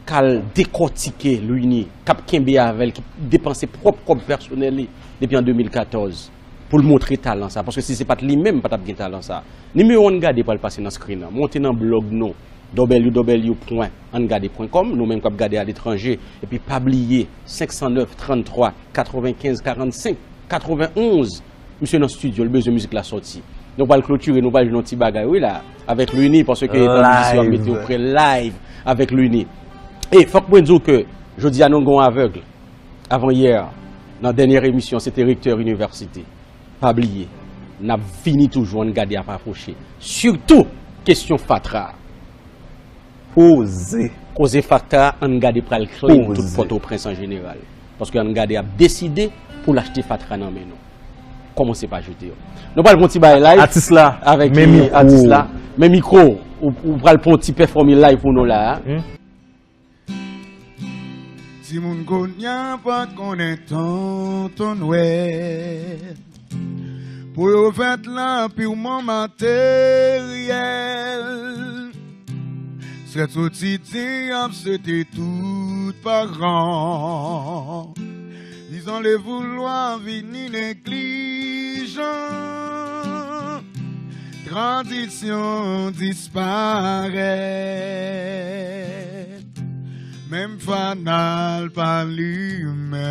k al dekòtike Luini, k ap kenbe avè l, ki depanse pwòp kòb pèsonèl li depi an de mil katòz. pou l montre talan sa, paske si se pa t li menm, pa t ap gen talan sa. Nimewo Ann Gade pral pase nan screen nan. Monte nan blòg nou, w w w pwen ann gade pwen kòm, nou menm k ap gade aletranje, epi pa bliye, senk san nèf, tranntrwa, katrevenkenz, karannsenk, katrevenonz, misye nan estidyo, l bezwen mizik la sòti. Nou pral klotire, nou pral jwe yon ti bagay, wi la, avèk Luny, paske etan mizisyen, w ap mete yo prè live avèk Luny. E fòk mwen di w ke jodi a nou gen yon avèg. Avan yè, nan dènyè emisyon, se te rektè inivèsite. Pa bliye, n ap vini toujou, Ann Gade ap apwoche. Sitou, kesyon fatra. Koze. Koze fatra, Ann Gade pral claim tout Pòtoprens an jeneral. Paske Ann Gade ap deside pou l achte fatra nan men nou. Kòmanse pa jete yo. Nou pral pran ti bagay live. Atis la, avèk men mikwo. Atis la. Men mikwo, ou, ou pral pran ti pèfòme live pou nou la a. Hmm. Timoun kounye a pa t konnen tonton Nwèl. Pou yo fèt la, pirman materyèl. Sèt sotidyen ap swete tout paran. Dizon levoulwa vini neglijan. Tradisyon disparèt. Menm fanal pa limen.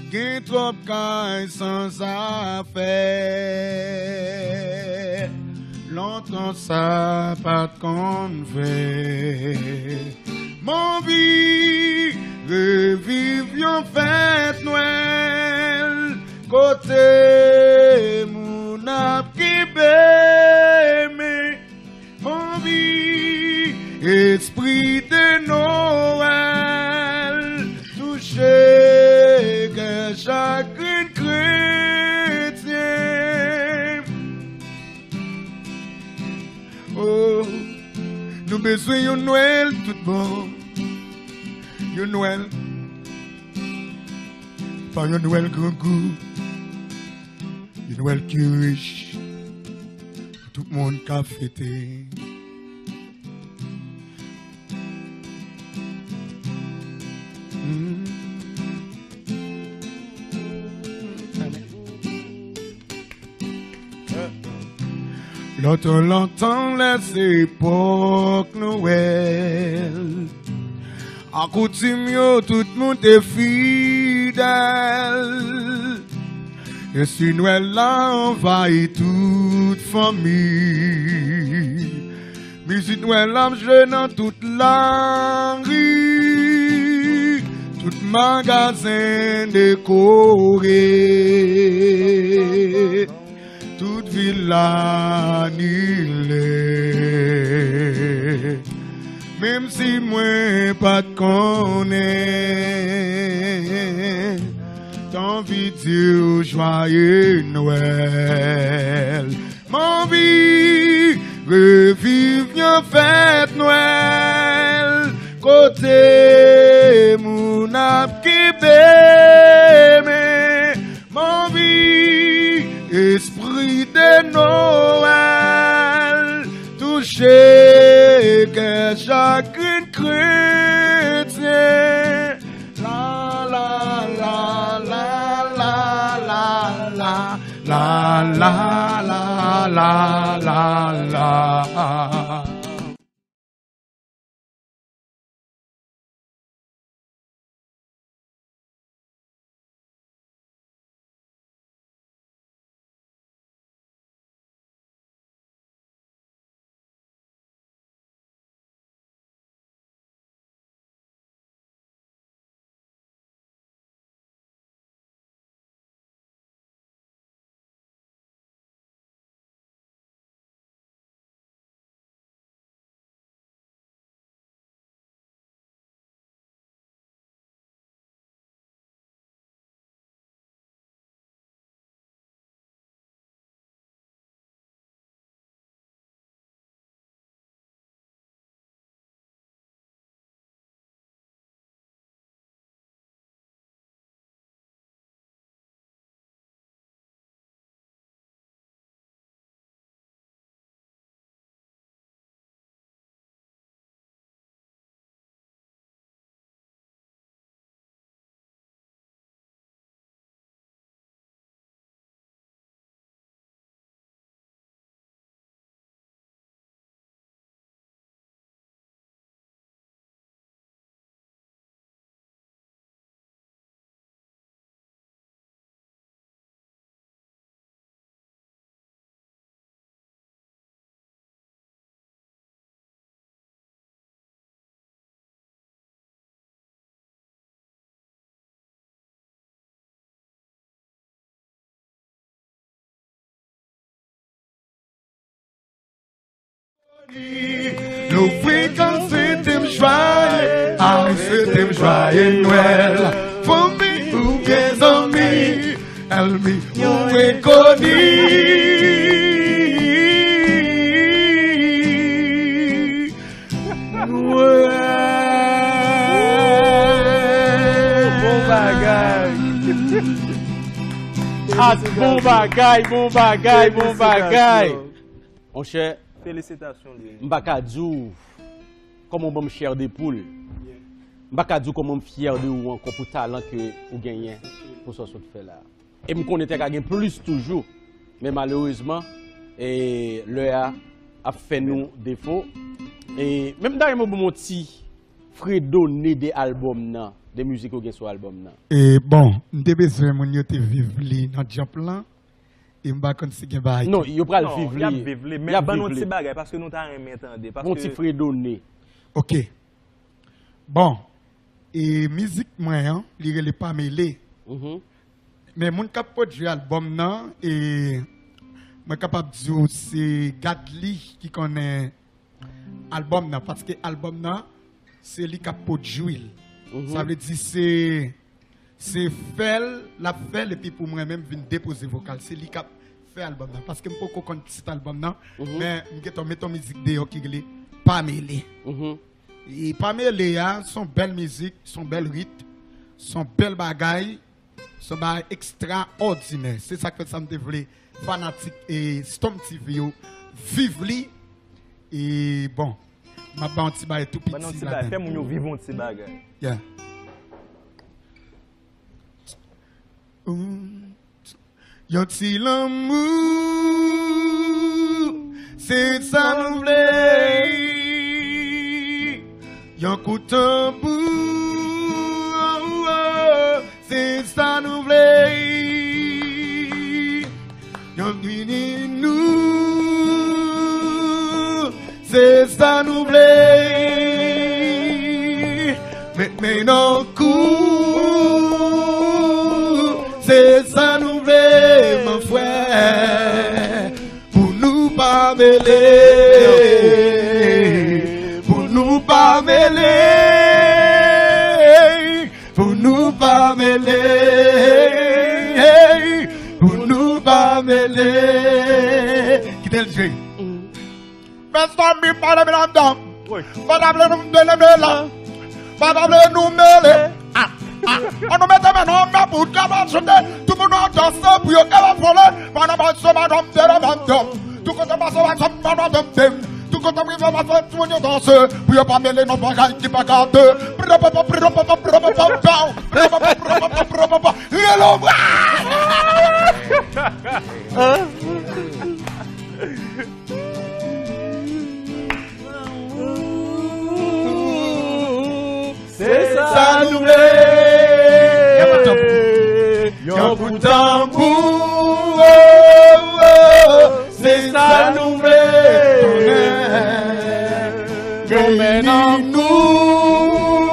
Gen twòp kay san zafè. Lontan sa pa t konn fè. M anvi reviv yon fèt Nwèl kote moun ap kenbe men. M anvi espri de Nwèl touche kè chak grenn kretyen. Oh, nou bezwen yon Nwèl tout bon. Yon Nwèl. Pa yon Nwèl grangou. Yon Nwèl ki rich. Pou tout moun ka fete. Mm. Lontan, lontan, lè se epòk Nwèl. Ak koutim yo, tout moun te fidèl. Espri Nwèl la anvayi tout fanmi. Mizik Nwèl ap jwe nan tout lari, tout magazen dekore, tout vil la anile. Menm si mwen pa t konnen, t anvi di w jwaye Nwèl. M anvi reviv yon fèt Nwèl kote moun ap kenbe men. M anvi espri de Nwèl touche kè chak grenn kretyen. La, la, la, la. La, la, la, la, la, la. Nou frekans swete m jwaye, ay, swete m jwaye Nwèl. Fanmi oubyen zanmi, Elmi, ou enkoni. Bon bagay. Ah, bon bagay, bon bagay, bon bagay. Monchè, Felisitasyon, Lil. M pa ka di w kòman w ban m chè de poul. M pa ka di w kòman m fyè de ou ankò pou talan ke ou genyen, pou sa w sot fè la. E m konnen te ka gen plis toujou. Men malerezman, e, lè a ap fè nou defo. E, men m ta renmen w ban m yon ti fredone de albòm nan, de mizik ou gen sou albòm nan. E, bon, m te bezwen moun yo te viv li nan djamp lan. E m pa konn si gen bagay. Non, yo pral viv li. Y ap viv li. Men ban nou ti bagay, paske nou ta renmen tande. Paske... Yon ti fredone. Ok. Bon, e mizik mwen an, li rele Pa Mele. Men moun k ap pwodui albòm nan, e mwen kapab di w se Gadly ki konnen albòm nan, paske albòm nan, se li k ap pwodui l. Sa vle di se, se fè l, l ap fè l, epi pou mwen menm vin depoze vokal. Se li k ap fè albòm nan. Paske m poko konn tit albòm nan, men m gentan met yon mizik deyò ki rele Pa Mele. E Pa Mele a, se yon bèl mizik, se yon bèl rit, se yon bèl bagay, se yon bagay ekstraòdinè. Se sa k fè sa m te vle fanatik e Storm T V yo viv li. E bon, m ap ba yon ti bagay tou piti ladan. Fè moun yo viv yon ti bagay. Yeah. Yon ti lanmou, se sa nou vle. Yon kout tanbou, se sa nou vle. Yon nwi ni nou, se sa nou vle. Met men nan kou, se sa nou vle, mon frè. Pou nou pa mele, pou nou pa mele, pou nou pa mele, pou nou pa mele. Kite l jwe. Mezanmi, pa leve ladan. Pa ta vle nou mele mele. Pa ta vle nou mele. Ah, ah. An nou mete men nou anba pou kapab chante. Tout moun ap danse pou yo kapab vole. Pandan pase madanm de la madanm. Tout kote pase madanm madanm. Tout kote m rive pase tout moun yo danse. Pou yo pa mele nan bagay ki pa ka de. Hello. Se sa nou vle. Yon kout tanbou. Se sa nou vle. Yon men nan kou.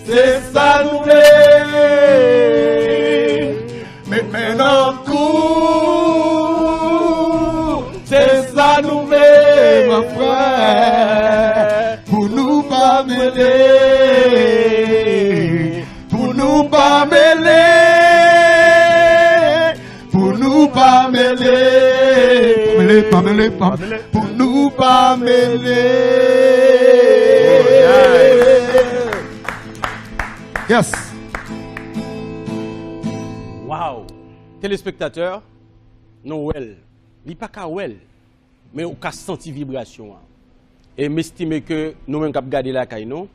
Se sa nou vle. Met men nan kou, se sa nou vle, mon frè. Pou nou pa mele, pou nou pa mele, pou nou pa mele. Pa mele, pa mele, pa mele, pou nou pa mele. Yes. Wow! Telespektatè, nou wè l. Li pa ka wè l, men ou ka santi vibrasyon an. E m estime ke nou menm k ap gade lakay nou,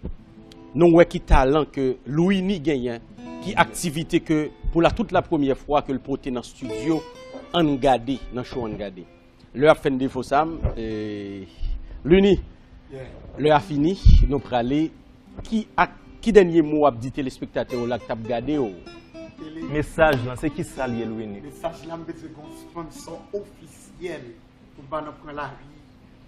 nou wè ki talan ke Louiny genyen, ki aktivite ke pou la tout la premyè fwa ke l pote nan estidyo Ann Gade, nan show Ann Gade. Lè ap fè n defo sa, m, e, Louiny, lè a fini, nou prale. Ki ak, ki dènye mo w ap di telespektatè w la k t ap gade w? Mesaj lan, se kisa l ye, Louiny? Mesaj la, m bezwen gen yon sponsò ofisyèl pou m pa nan pran lari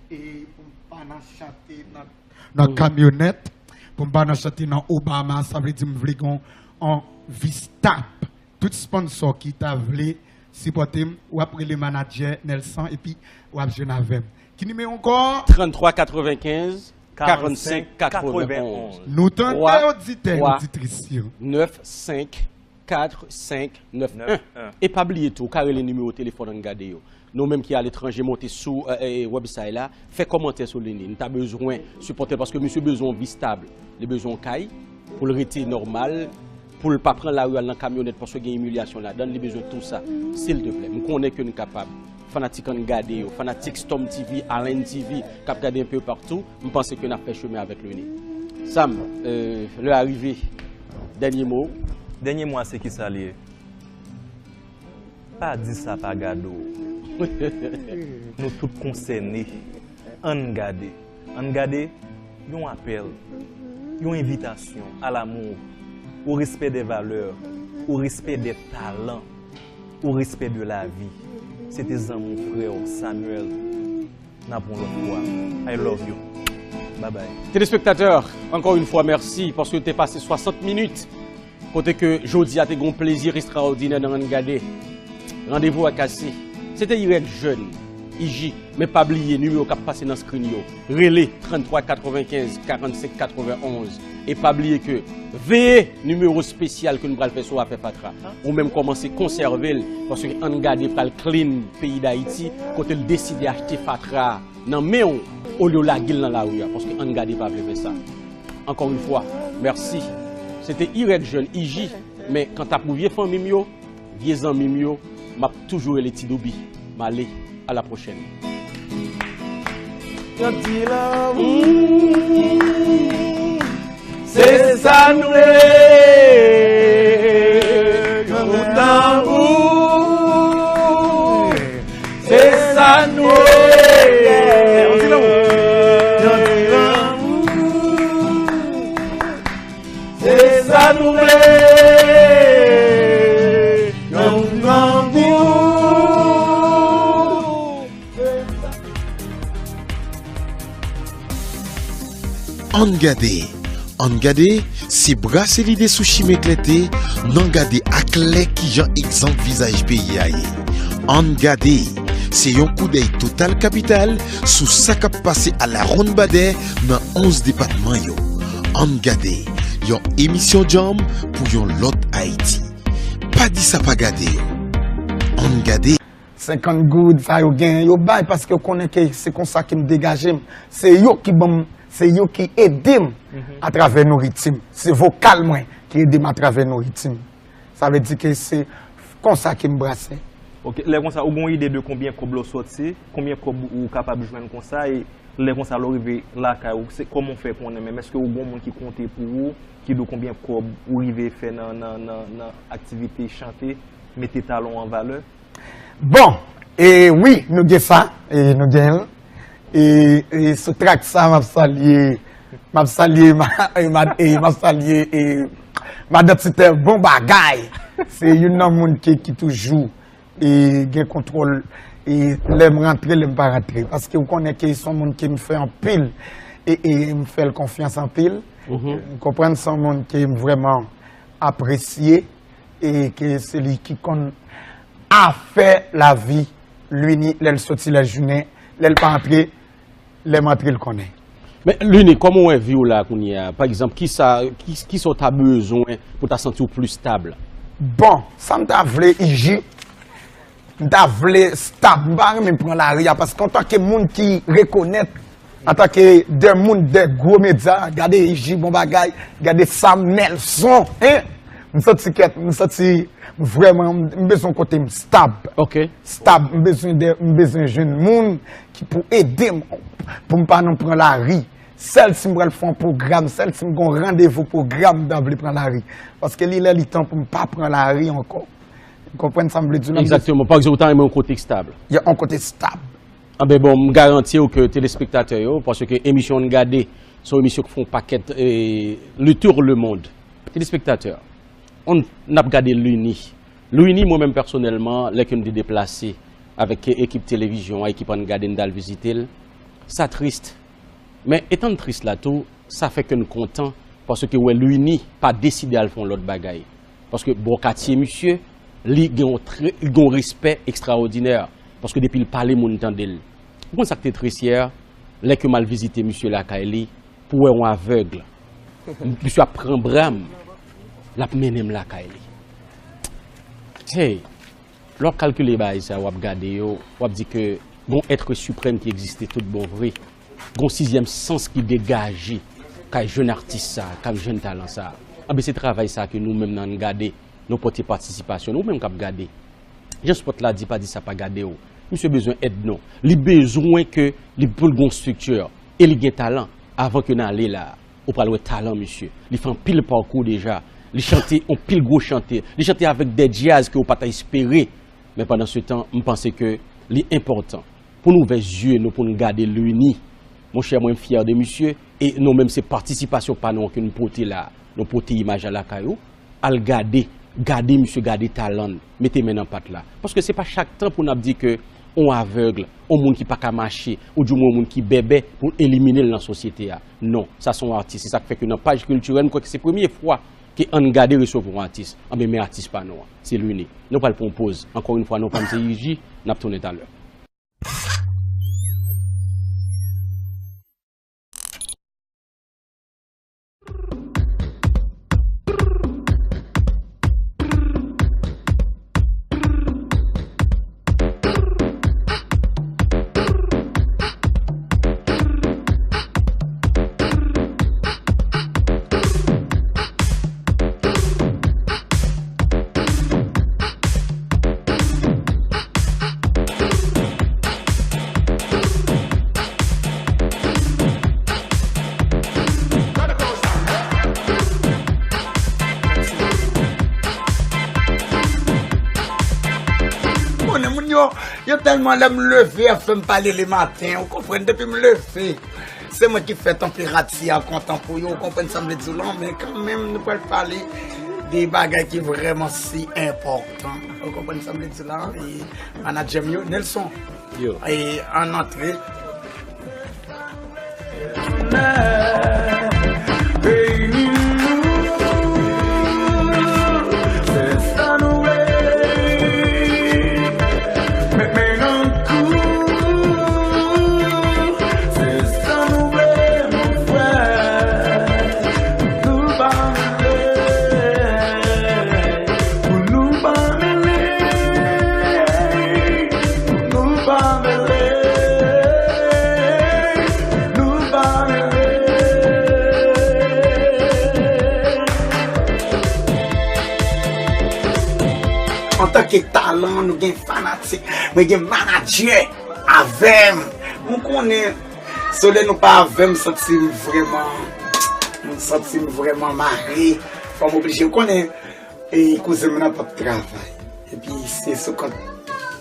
e pou m pa nan chante nan, nan kamyonèt, pou m pa nan chante nan Obama, sa vle di m vle gen yon, yon Vistap. Tout sponsò ki ta vle sipòte m, w ap rele manadjè Nelson epi w ap jwenn avè m. Ki nimewo ankò? Tranntwa katrevenkenz, karannsenk katrevenonz. Nou tande, oditè, oditris yo. Nèf senk kat senk nèf en. E pa bliye tou, ou ka rele nimewo telefòn Ann Gade yo. Nou menm ki aletranje, monte sou, e, e, website la, fè kòmantè sou Luny. Nou ta bezwen sipòte l paske misye bezwen yon vi stab. Li bezwen yon kay pou l rete nòmal, pou l pa pran lari al nan kamyonèt paske gen imilyasyon ladan l, li bezwen tou sa. Silteplè, m konnen ke n kapab. Fanatik Ann Gade yo, fanatik Storm T V, Alen T V, k ap gade un peu partout, m panse ke n ap fè chemen avèk Luny. Sam, euh, lè a rive. Dènye mo. Dènye mo a se kisa li ye? Pa di sa pa gade w. Nou tout konsène. Ann gade. Ann gade yon apèl, yon envitasyon à l'amour, au respect des valeurs, au respect des talents, au respect de la vie. Se te zanmi w, frè w, Samuel. N ap yon lòt fwa. I love you. Bye bye. Telespektatè, ankò yon fwa, mèsi paske w te pase swasant minit. Kote ke jodi a te gen yon plezi ekstraòdinè nan Ann Gade. Randevou a kase. Se te Irèk Jèn, I J, men pa bliye nimewo k ap pase nan screen yo. Rele tranntwa katrevenkenz, karannsenk katrevenonz. E pa bliye ke veye nimewo espesyal ke nou pral fè sou afè fatra. Ou menm kòmanse konsève l, paske Ann Gade pral clean peyi Dayiti, kote l deside achte fatra a nan men w, olye w lage l nan lari a, paske Ann Gade pa vle fè sa. Ankò yon fwa, mèsi. Se te Irèk Jèn, I J, men kanta pou vye fanmi m yo, vye zanmi m yo, m ap toujou rele Ti Doubi. M ale, à la prochaine. Yon ti lanmou, se sa nou vle. Yon bout lanmou, se sa nou vle. Yon ti lanmou. Se sa nou vle. Yon grangou. Ann gade. Ann gade, se brase lide sou chimen klète, nan gade aklè kijan egzanp vizaj peyi a ye. Ann gade, se yon koudèy total kapital sou sa k ap pase alawonnbadè nan onz depatman yo. Ann gade, yon emisyon djanm pou yon lòt Ayiti. Pa di sa pa gade yo. Ann gade. Senkant goud, sa yo genyen, yo bay paske yo konnen ke se konsa ke m degaje m. Se yo ki ban m, se yo ki ede m atravè nouriti m. Se vokal mwen ki ede m atravè nouriti m. Sa vle di ke se konsa ke m brase. Ok, lè konsa, ou gen yon ide de konbyen kòb lè w sòti, konbyen kòb ou kapab jwenn konsa, e lè konsa, lè w rive lakay ou, se kòman w fè konnen menm? Èske ou gen yon moun ki konte pou ou, ki di w konbyen kòb ou rive fè nan, nan, nan, nan aktivite chante, mete talan w an valè? Bon, e wi, nou gen sa, e nou gen l. E, e sou trak sa, m ap salye, m ap salye, ma, e, ma, e, m ap salye, e, madan Titè Bon Bagay. Se youn nan moun ki, ki toujou, e, gen kontwòl, e, lè m rantre, lè m pa rantre. Paske ou konnen ke se yon moun ke m fè anpil, e, e m fè l konfyans anpil. Ou konprann, se yon moun ke m vrèman apresye, e ke se li ki konn afè lavi Luny, lè l soti lajounen, lè l pa antre, lè m antre, l konnen. Men, Luny, kòman w wè vi w la kounye a? Pa egzanp, kisa, ki, kisa w ta bezwen pou w ta santi w pli stab? Bon, sa m ta vle, I J, m ta vle stab. M pa renmen pran lari a, paske antanke moun ki rekonèt, antanke de moun, de gwo medya, gade I J, Bon Bagay, gade Sam Nelson, hein? M santi kèt, m santi vrèman, m bezwen kote m stab. Ok. Stab, m bezwen de, m bezwen jwenn moun ki pou ede m, pou m pa nan pran lari. Sèl si m pral fè yon pwogram, sèl si m gon randevou pwogram, m ta vle pran lari. Paske li lè li tan pou m pa pran lari ankò. Ou konprann sa m vle di w la? Egzakteman. Pa egzanp, ou ta renmen yon kote stab. Ya, yon kote stab. Anben bon, m garanti w ke telespektatè yo, paske emisyon Ann Gade, se yon emisyon ki fè yon pakèt, e, li tour le monde. Telespektatè, on, n ap gade Luny. Luny, mwen menm pèsonèlman, lè ke m te deplase avèk ekip televizyon an, ekip Ann Gade, n t al vizite l, sa tris. Men, etan l tris la tou, sa fè ke n kontan, paske wè Luny pa deside al fè yon lòt bagay. Paske bò katye misye, li gen yon trè, li gen yon respè ekstraòdinè. Paske depi l pale, moun tande l. Ou konn sa k te tris yè? Lè ke m al vizite misye lakay li, pou wè yon avèg. Misye ap pran bra m, l ap mennen m lakay li. Hey, lè w ap kalkile bagay sa, w ap gade yo, w ap di ke gon èt siprèm ki egziste tout bon vre. Gon sizyèm sans ki degaje kay jèn atis sa, kay jèn talan sa. Anben, se travay sa ke nou menm nan ann gade, nou pote patisipasyon nou, ou menm k ap gade. Jan spòt la di, pa di sa pa gade w. Misye bezwen èd nou. Li bezwen ke li pou l gon estrikti. E li gen talan. Avan ke n ale la, ou pral wè talan misye. Li fè anpil pakou deja. Li chante anpil gwo chante. Li chante avèk de djaz ke ou pa ta espere. Men pandan se tan, m panse ke li enpòtan pou n ouvè zye nou, pou n gade Luni. Monchè, mwen, m fyè de misye. E nou menm, se patisipasyon pa nou an ke n pote la. Nou pote imaj la lakay ou. Al gade, gade misye, gade talan l, mete men nan pat la. Paske se pa chak tan pou n ap di ke on avèg, on moun ki pa ka mache, oudimwen on moun ki bèbè, pou n elimine l nan sosyete a. Non, sa se on atis. Se sa k fè ke nan paj kiltirèl, m kwè ke se premye fwa ke Ann Gade resevwa on atis. Anben, men atis pa nou an, se Luni. Nou pral pran on poz. Ankò yon fwa, non pa m se Iji, n ap tounen talè. Konnen moun yo, yo tèlman lè m leve, ap fè m pale le maten, ou konprann, depi m leve. Se mwen ki fè tanperati a kontan pou yo, ou konprann sa m vle di w lan, men kanmenm nou pral pale de bagay ki vrèman si enpòtan. Ou konprann sa m vle di w lan, e manadjè m yo, Nelson. Yo. E ann antre. Antanke talan, nou gen fanatik, mwen gen manadjè avè m. Ou konnen, si w lè nou pa avè m, m santi m vrèman, m santi m vrèman mare. Fò m oblije, ou konnen, e kouzen m nan p ap travay. Epi se sou kont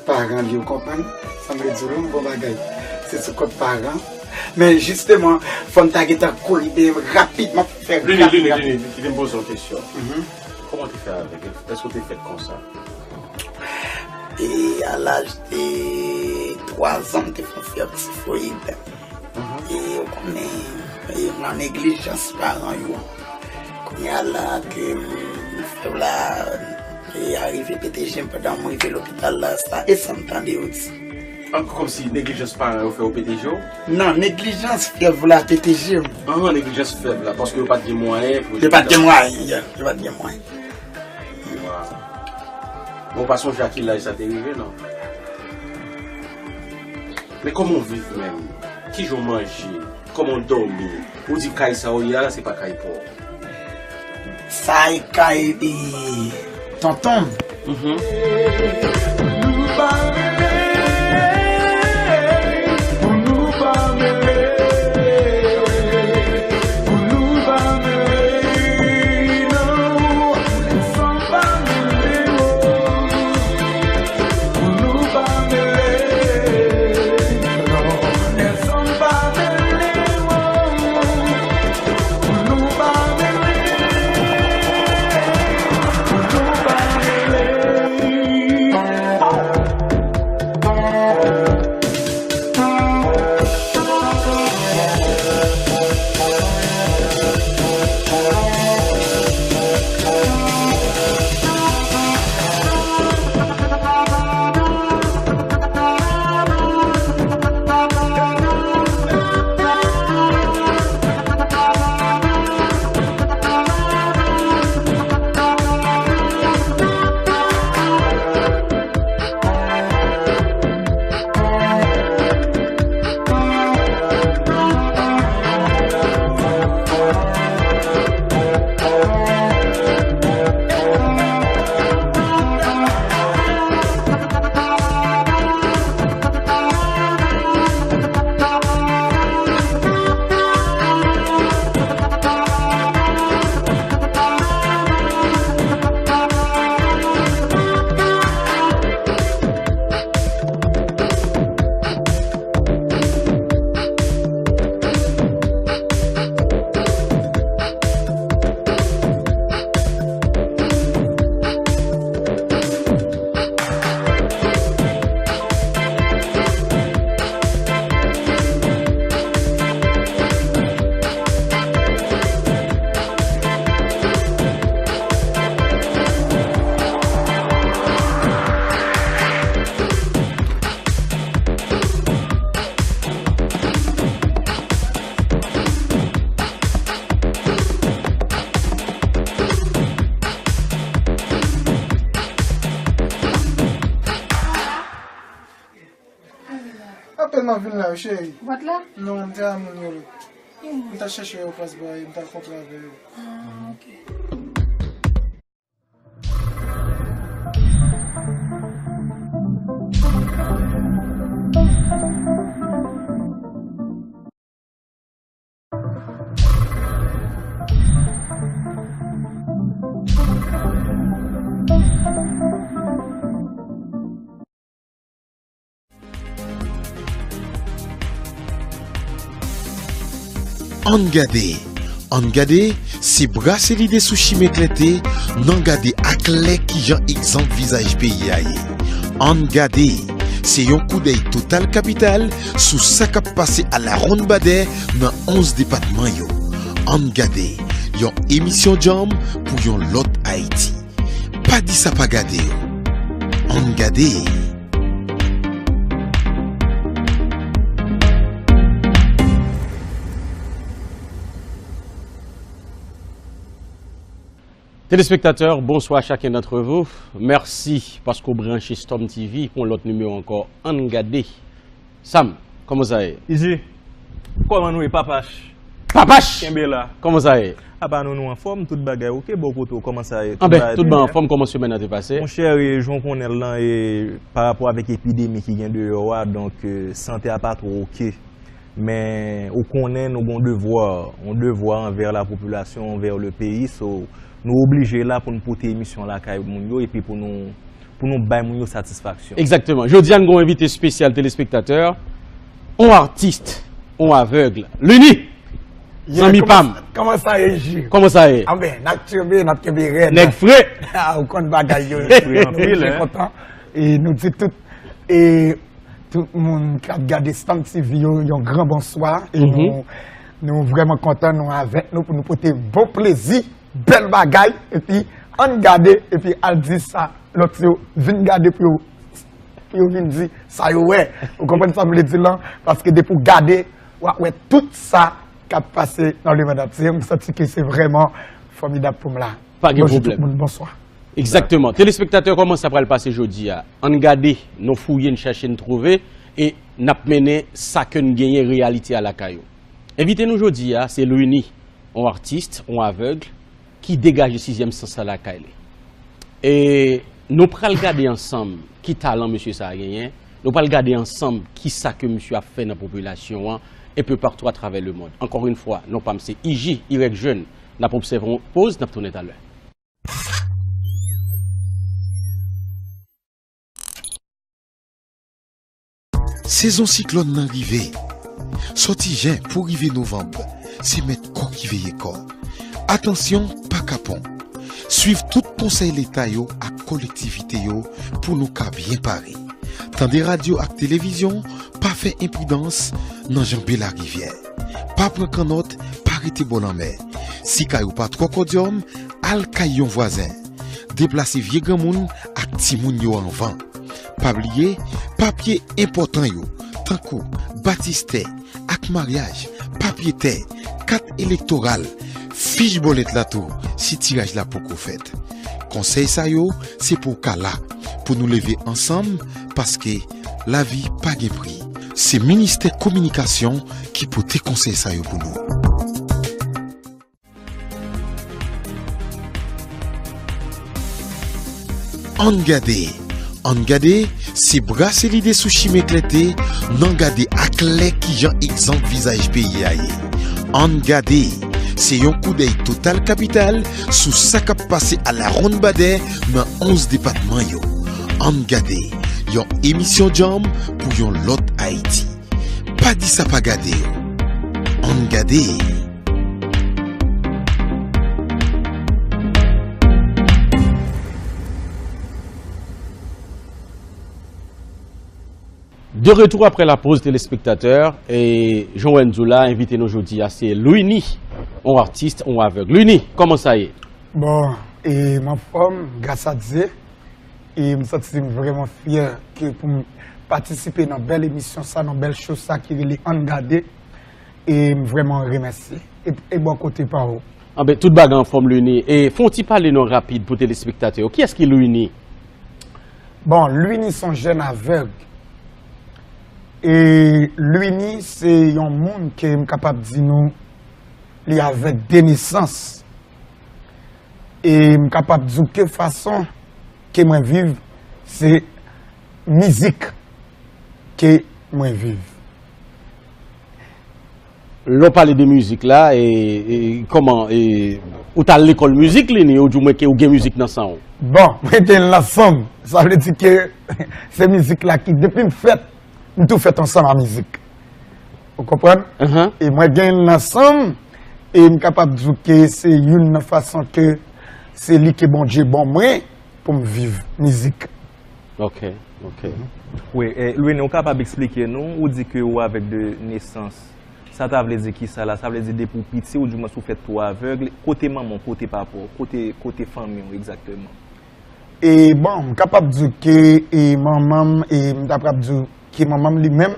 paran li, ou konprann? Sa m vle di w, yon bon bagay. Se sou kont paran. Men jisteman, fò m ta gentan kouri dèyè m rapidman pou fè rapid, rapid. Lini, Lini, Lini, kite m poze w kesyon. Mhm. Kòman w te fè avèk li? Èske w te fèt konsa? E a laj de twa zan, m te fè yon fyèv tifoyid. Mhm. E ou konnen, e nan neglijans paran yo. Kounye a la ke m fè w la, e a rive pete je m pandan m rive lopital la, sa e sa m tande yo di. An, kòmsi neglijans paran yo fè w pete je w? Non, neglijans fyèv la pete je m. An, neglijans fyèv la, paske yo pa t gen mwayen pou yo te... Yo pa t gen mwayen, yeah, yo pa t gen mwayen. Waw. Bon, w pa sonje a ki laj sa te rive, non? Men kòman w viv menm? Kijan w manje? Kòman w dòmi? Ou di kay sa w ye a, se pa kay pa w. Sa e kay, e, tonton m. Mhm. Sèlman vin la, wi, cheri. Ou pa t la? Non, m te a moun yo. M t al chèche yo, pas bwa, m t al kontre avè yo. Ah, ok. Ann gade. Ann gade, se brase lide sou chimen klète, n ann gade aklè kijan egzanp vizaj peyi a ye. Ann gade, se yon koudèy total kapital sou sa k ap pase alawonnbadè nan onz depatman yo. Ann gade, yon emisyon djanm pou yon lòt Ayiti. Pa di sa pa gade yo. Ann gade. Téléspectateurs, bonsoir chacun d'entre vous. Mèsi paske w branche Storm T V pou yon lòt nimewo ankò Ann Gade. Sam, kòman sa ye? Izi, kòman nou ye, Papach? Papach! Kenbe la. Kòman sa ye? Apa nou, nou anfòm, tout bagay oke, bò kote w, kòman sa ye? Anben, tout bagay anfòm, kòman semèn nan te pase? Monchè, e, jan w konnen l lan, e, pa rapò avèk epidemi ki gen deyò a, donk, e, sante a pa twò oke. Men, ou konnen nou gen yon devwa, yon devwa anvè la popilasyon, anvè le peyi, so, nou oblije la pou n pote emisyon lakay moun yo, epi pou nou pou nou bay moun yo satisfaksyon. Egzakteman. Jodi a, n gen yon envite espesyal, telespektatè, yon atis, yon avèg, Luny, zanmi pa m. Kòman sa ye, Ji? Kòman sa ye? Anben, n ap kenbe, n ap kenbe rèd. Nèg fre. A, ou konn bagay yo. Nèg fre anpil, nou byen kontan. E nou di tout, e tout moun k ap gade Storm T V yo, yon gran bonswa. E nou, nou vrèman kontan, nou avèk nou pou nou pote bon plezi, bèl bagay, epi ann gade, epi al di sa lòt yo vin gade pou yo, pou yo vin di sa yo wè. Ou konprann sa m vle di lan? Paske depi w gade, w ap wè tout sa k ap pase nan lemonn antye. M santi ke se vrèman fòmidab pou m la. Pa gen pwoblèm. Bonjou tout moun, bonswa. Egzakteman. Telespektatè, kòman sa pral pase jodi a? Ann gade, nou fouye, n chache, n twouve, e n ap mennen sa ke n genyen, reyalite a lakay ou. Envite nou jodi a, se Luny, yon atis, yon avèg, ki degaje sizyèm sans la lakay li. E nou pral gade ansanm ki talan mesye sa a genyen. Nou pral gade ansanm kisa ke misye ap fè nan popilasyon an, un peu partout à travers le monde. Encore une fois, non pa m se I J, Y Jeune. N ap obsève yon poz, n ap tounen talè. Sezon siklòn nan rive. Sòti jen pou rive novanm, se mèt kò ki veye kò. Atansyon, pa kapon. Swiv tout konsèy Leta yo ak kolektivite yo pou nou ka byen pare. Tande radyo ak televizyon, pa fè enpridans nan janbe larivyè. Pa pran kannòt, pa rete bò lanmè. Si kay ou pa twò kodyòm, al kay yon vwazen. Deplase vye granmoun ak timoun yo anvan. Pa bliye, papye enpòtan yo, tankou batistè ak maryaj, papye tè, kat elektoral, fich bòlèt la tou, si tiraj la poko fèt. Konsèy sa yo, se pou w ka la, pou nou leve ansanm, paske lavi pa gen pri. Se Ministè Kominikasyon ki pote konsèy sa yo pou nou. Ann gade. Ann gade, se brase lide sou chimen klète, n ann gade aklè kijan egzanp vizaj peyi a ye. Ann gade, se yon koudèy total kapital sou sa k ap pase alawonnbadè nan onz depatman yo. Ann gade, yon emisyon djanm pou yon lòt Ayiti. Pa di sa pa gade yo. Ann gade. De retour après la pause, téléspectateurs, e jan w wè n di w la, envite nou jodi a se Luny, yon atis, yon avèg. Luny, kòman sa ye? Bon, e m anfòm, gras a Dye. E m santi m vrèman fyè ke pou m patisipe nan bèl emisyon sa, nan bèl show sa ki rele Ann Gade. E m vrèman remèsye. E, e bò kote pa w? Anben, tout bagay anfòm, Luny. E fè yon ti pale non rapid pou telespektatè yo. Kiyès ki Luny? Bon, Luny se yon jèn avèg. E Louiny se yon moun ke m kapab di nou li avèg de nesans. E m kapab di w ke fason ke mwen viv, se mizik ke mwen viv. Lè w pale de mizik la, e, e, kòman, e, ou t al lekòl mizik, Louiny, ou di mwen ke ou gen mizik nan san w? Bon, mwen gen l nan san m. Sa vle di ke se mizik la ki, depi m fèt, m tou fèt ansanm a mizik. Ou konprann? E mwen gen l nan san m, e m kapab di w ke se youn nan fason ke se li ke Bondye ban mwen pou m viv mizik. Ok, ok. Wi, e, Louiny, ou kapab eksplike nou, ou di ke ou avèg de nesans. Sa ta vle di kisa la? Sa vle di depi w piti, ou di mwen si w fèt tou avèg, kote manman w, kote papa w, kote, kote fanmi w egzakteman? E bon, m kapab di w ke e manman m, e m ta prap di w ke manman m li menm,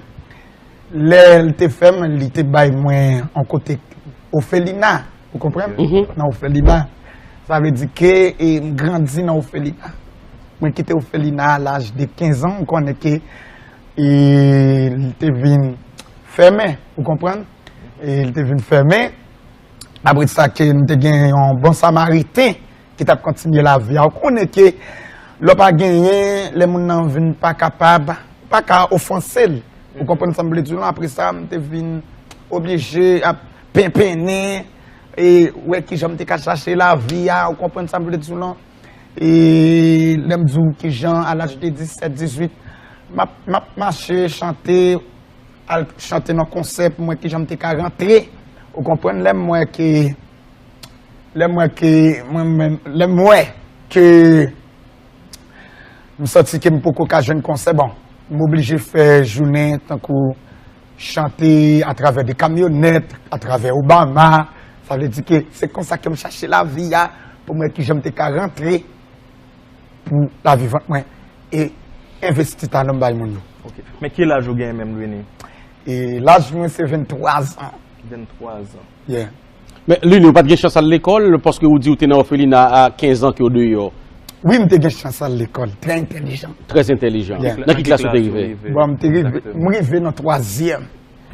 lè l te fè m, li te bay mwen yon kote ofelina, ou konprann? Nan ofelina. Sa vle di ke e m grandi nan ofelina. Mwen kite ofelina a laj de kenz an, ou konnen ke e, li te vin fèmen, ou konprann? E li te vin fèmen. Apre sa ke m te gen yon bon samariten ki t ap kontinye lavi a. Ou konnen ke lè w pa genyen, lè moun nan vin pa kapab, ou pa ka ofanse l. Ou konprann sa m vle di w lan? Apre sa, m te vin oblije ap penpennen, e wè kijan m te ka chache lavi a, ou konprann sa m vle di w lan? E lè m di w kijan, a laj de disèt, dizuit, m ap, m ap mache, chante, al chante nan konsè pou m wè kijan m te ka rantre. Ou konprann? Lè m wè ke, lè m wè ke, mwen menm, lè m wè ke m santi ke m poko ka jwenn konsè, bon, m oblije fè jounen tankou chante atravè de kamyonèt, atravè Obama. Sa vle di ke se konsa ke m chache lavi a pou m wè kijan m te ka rantre pou lavi vant mwen e envesti talan m bay moun yo. Ok. Men ki laj ou genyen menm, Louiny? E laj mwen se venntwa zan. Venntwa zan. Yeah. Men Louiny, ou pa t gen chans al lekòl, paske ou di ou te nan òfelina a kenz an ke w deyò. Wi, m te gen chans al lekòl. Trè entèlijan. Trè entèlijan. Yeah. Nan ki klas ou te rive? Bon, m te rive, m rive nan twazyèm.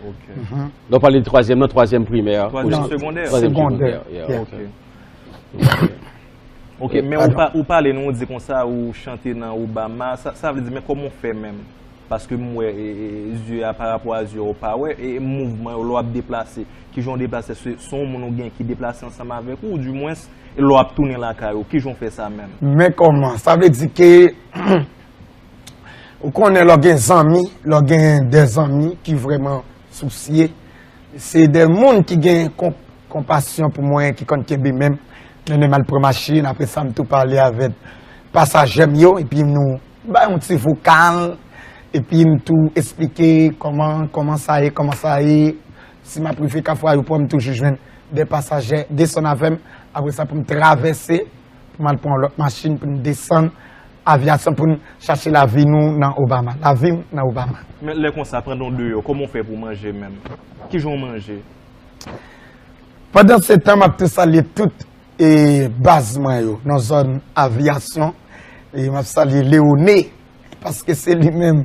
Ok. Donk, w pale de twazyèm nan, twazyèm primè. Twazyèm segondè. Twazyèm Segondè. Segondè, yeah. Ok. Ok, men ou, pa, ou pale nou, ou di konsa, ou chante nan Obama, sa, sa vle di, men kòman w fè menm? Paske m wè e, e, zye a pa rapò a zye a ou pa wè, e mouvman yo, lè w ap deplase, kijan w deplase, se, se yon moun ou gen ki deplase ansanm avèk ou, oudimwens, lè w ap tounen lakay ou, kijan w fè sa menm? Men kòman? Sa vle di ke, ou konnen lè w gen zanmi, lè w gen de zanmi ki vrèman sousye, se de moun ki gen konp, konpasyon pou mwen, ki konn kenbe men m, mennen m al pran machin, apre sa m tou pale avèk pasaje m yo, epi nou bay yon ti vokal, epi m tou esplike kòman, kòman sa ye, kòman sa ye. Si m ap rive Kafou Ayewopò, m toujou jwenn de pasaje desann avè m, apre sa pou m travèse, pou m al pran yon lòt machin, pou m desann avyasyon, pou m chache lavi nou nan Obama. Lavi m nan Obama. Men lè konsa, pandan w deyò, kòman w fè pou w manje menm? Kijan w manje? Pandan se tan, m ap tou salye tout e baz mwen yo nan zòn avyasyon. E m ap salye Leone, paske se li menm.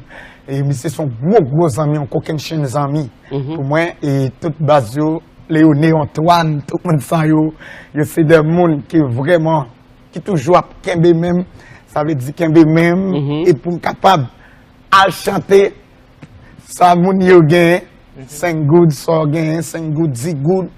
E misye se yon gwo, gwo zanmi, yon kokennchenn zanmi pou mwen. E tout baz yo, Leone, Antoine, tout moun sa yo, yo se de moun ki vrèman, ki toujou ap kenbe men m. Sa vle di kenbe men m, e pou m kapab al chante sa moun yo genyen, senk goud, sa w genyen, senk goud, dis goud.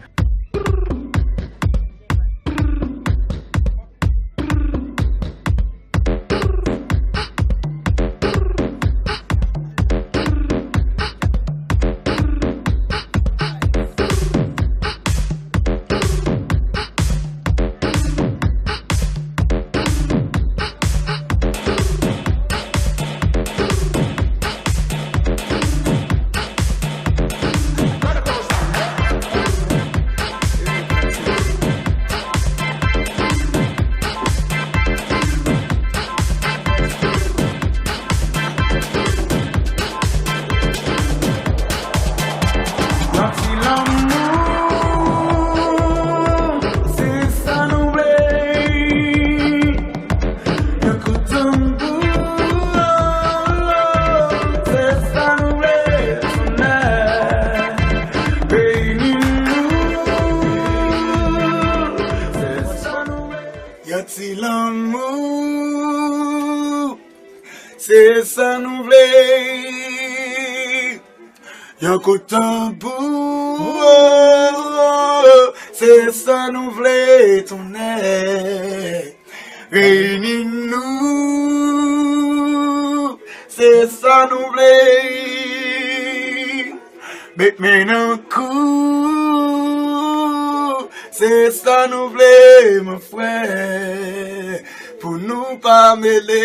Ti lanmou, se sa nou vle. Yon kout tanbou, se sa nou vle, tonnè. Reyini nou, se sa nou vle. Met men nan kou, se sa nou vle, mon frè. Pou nou pa mele,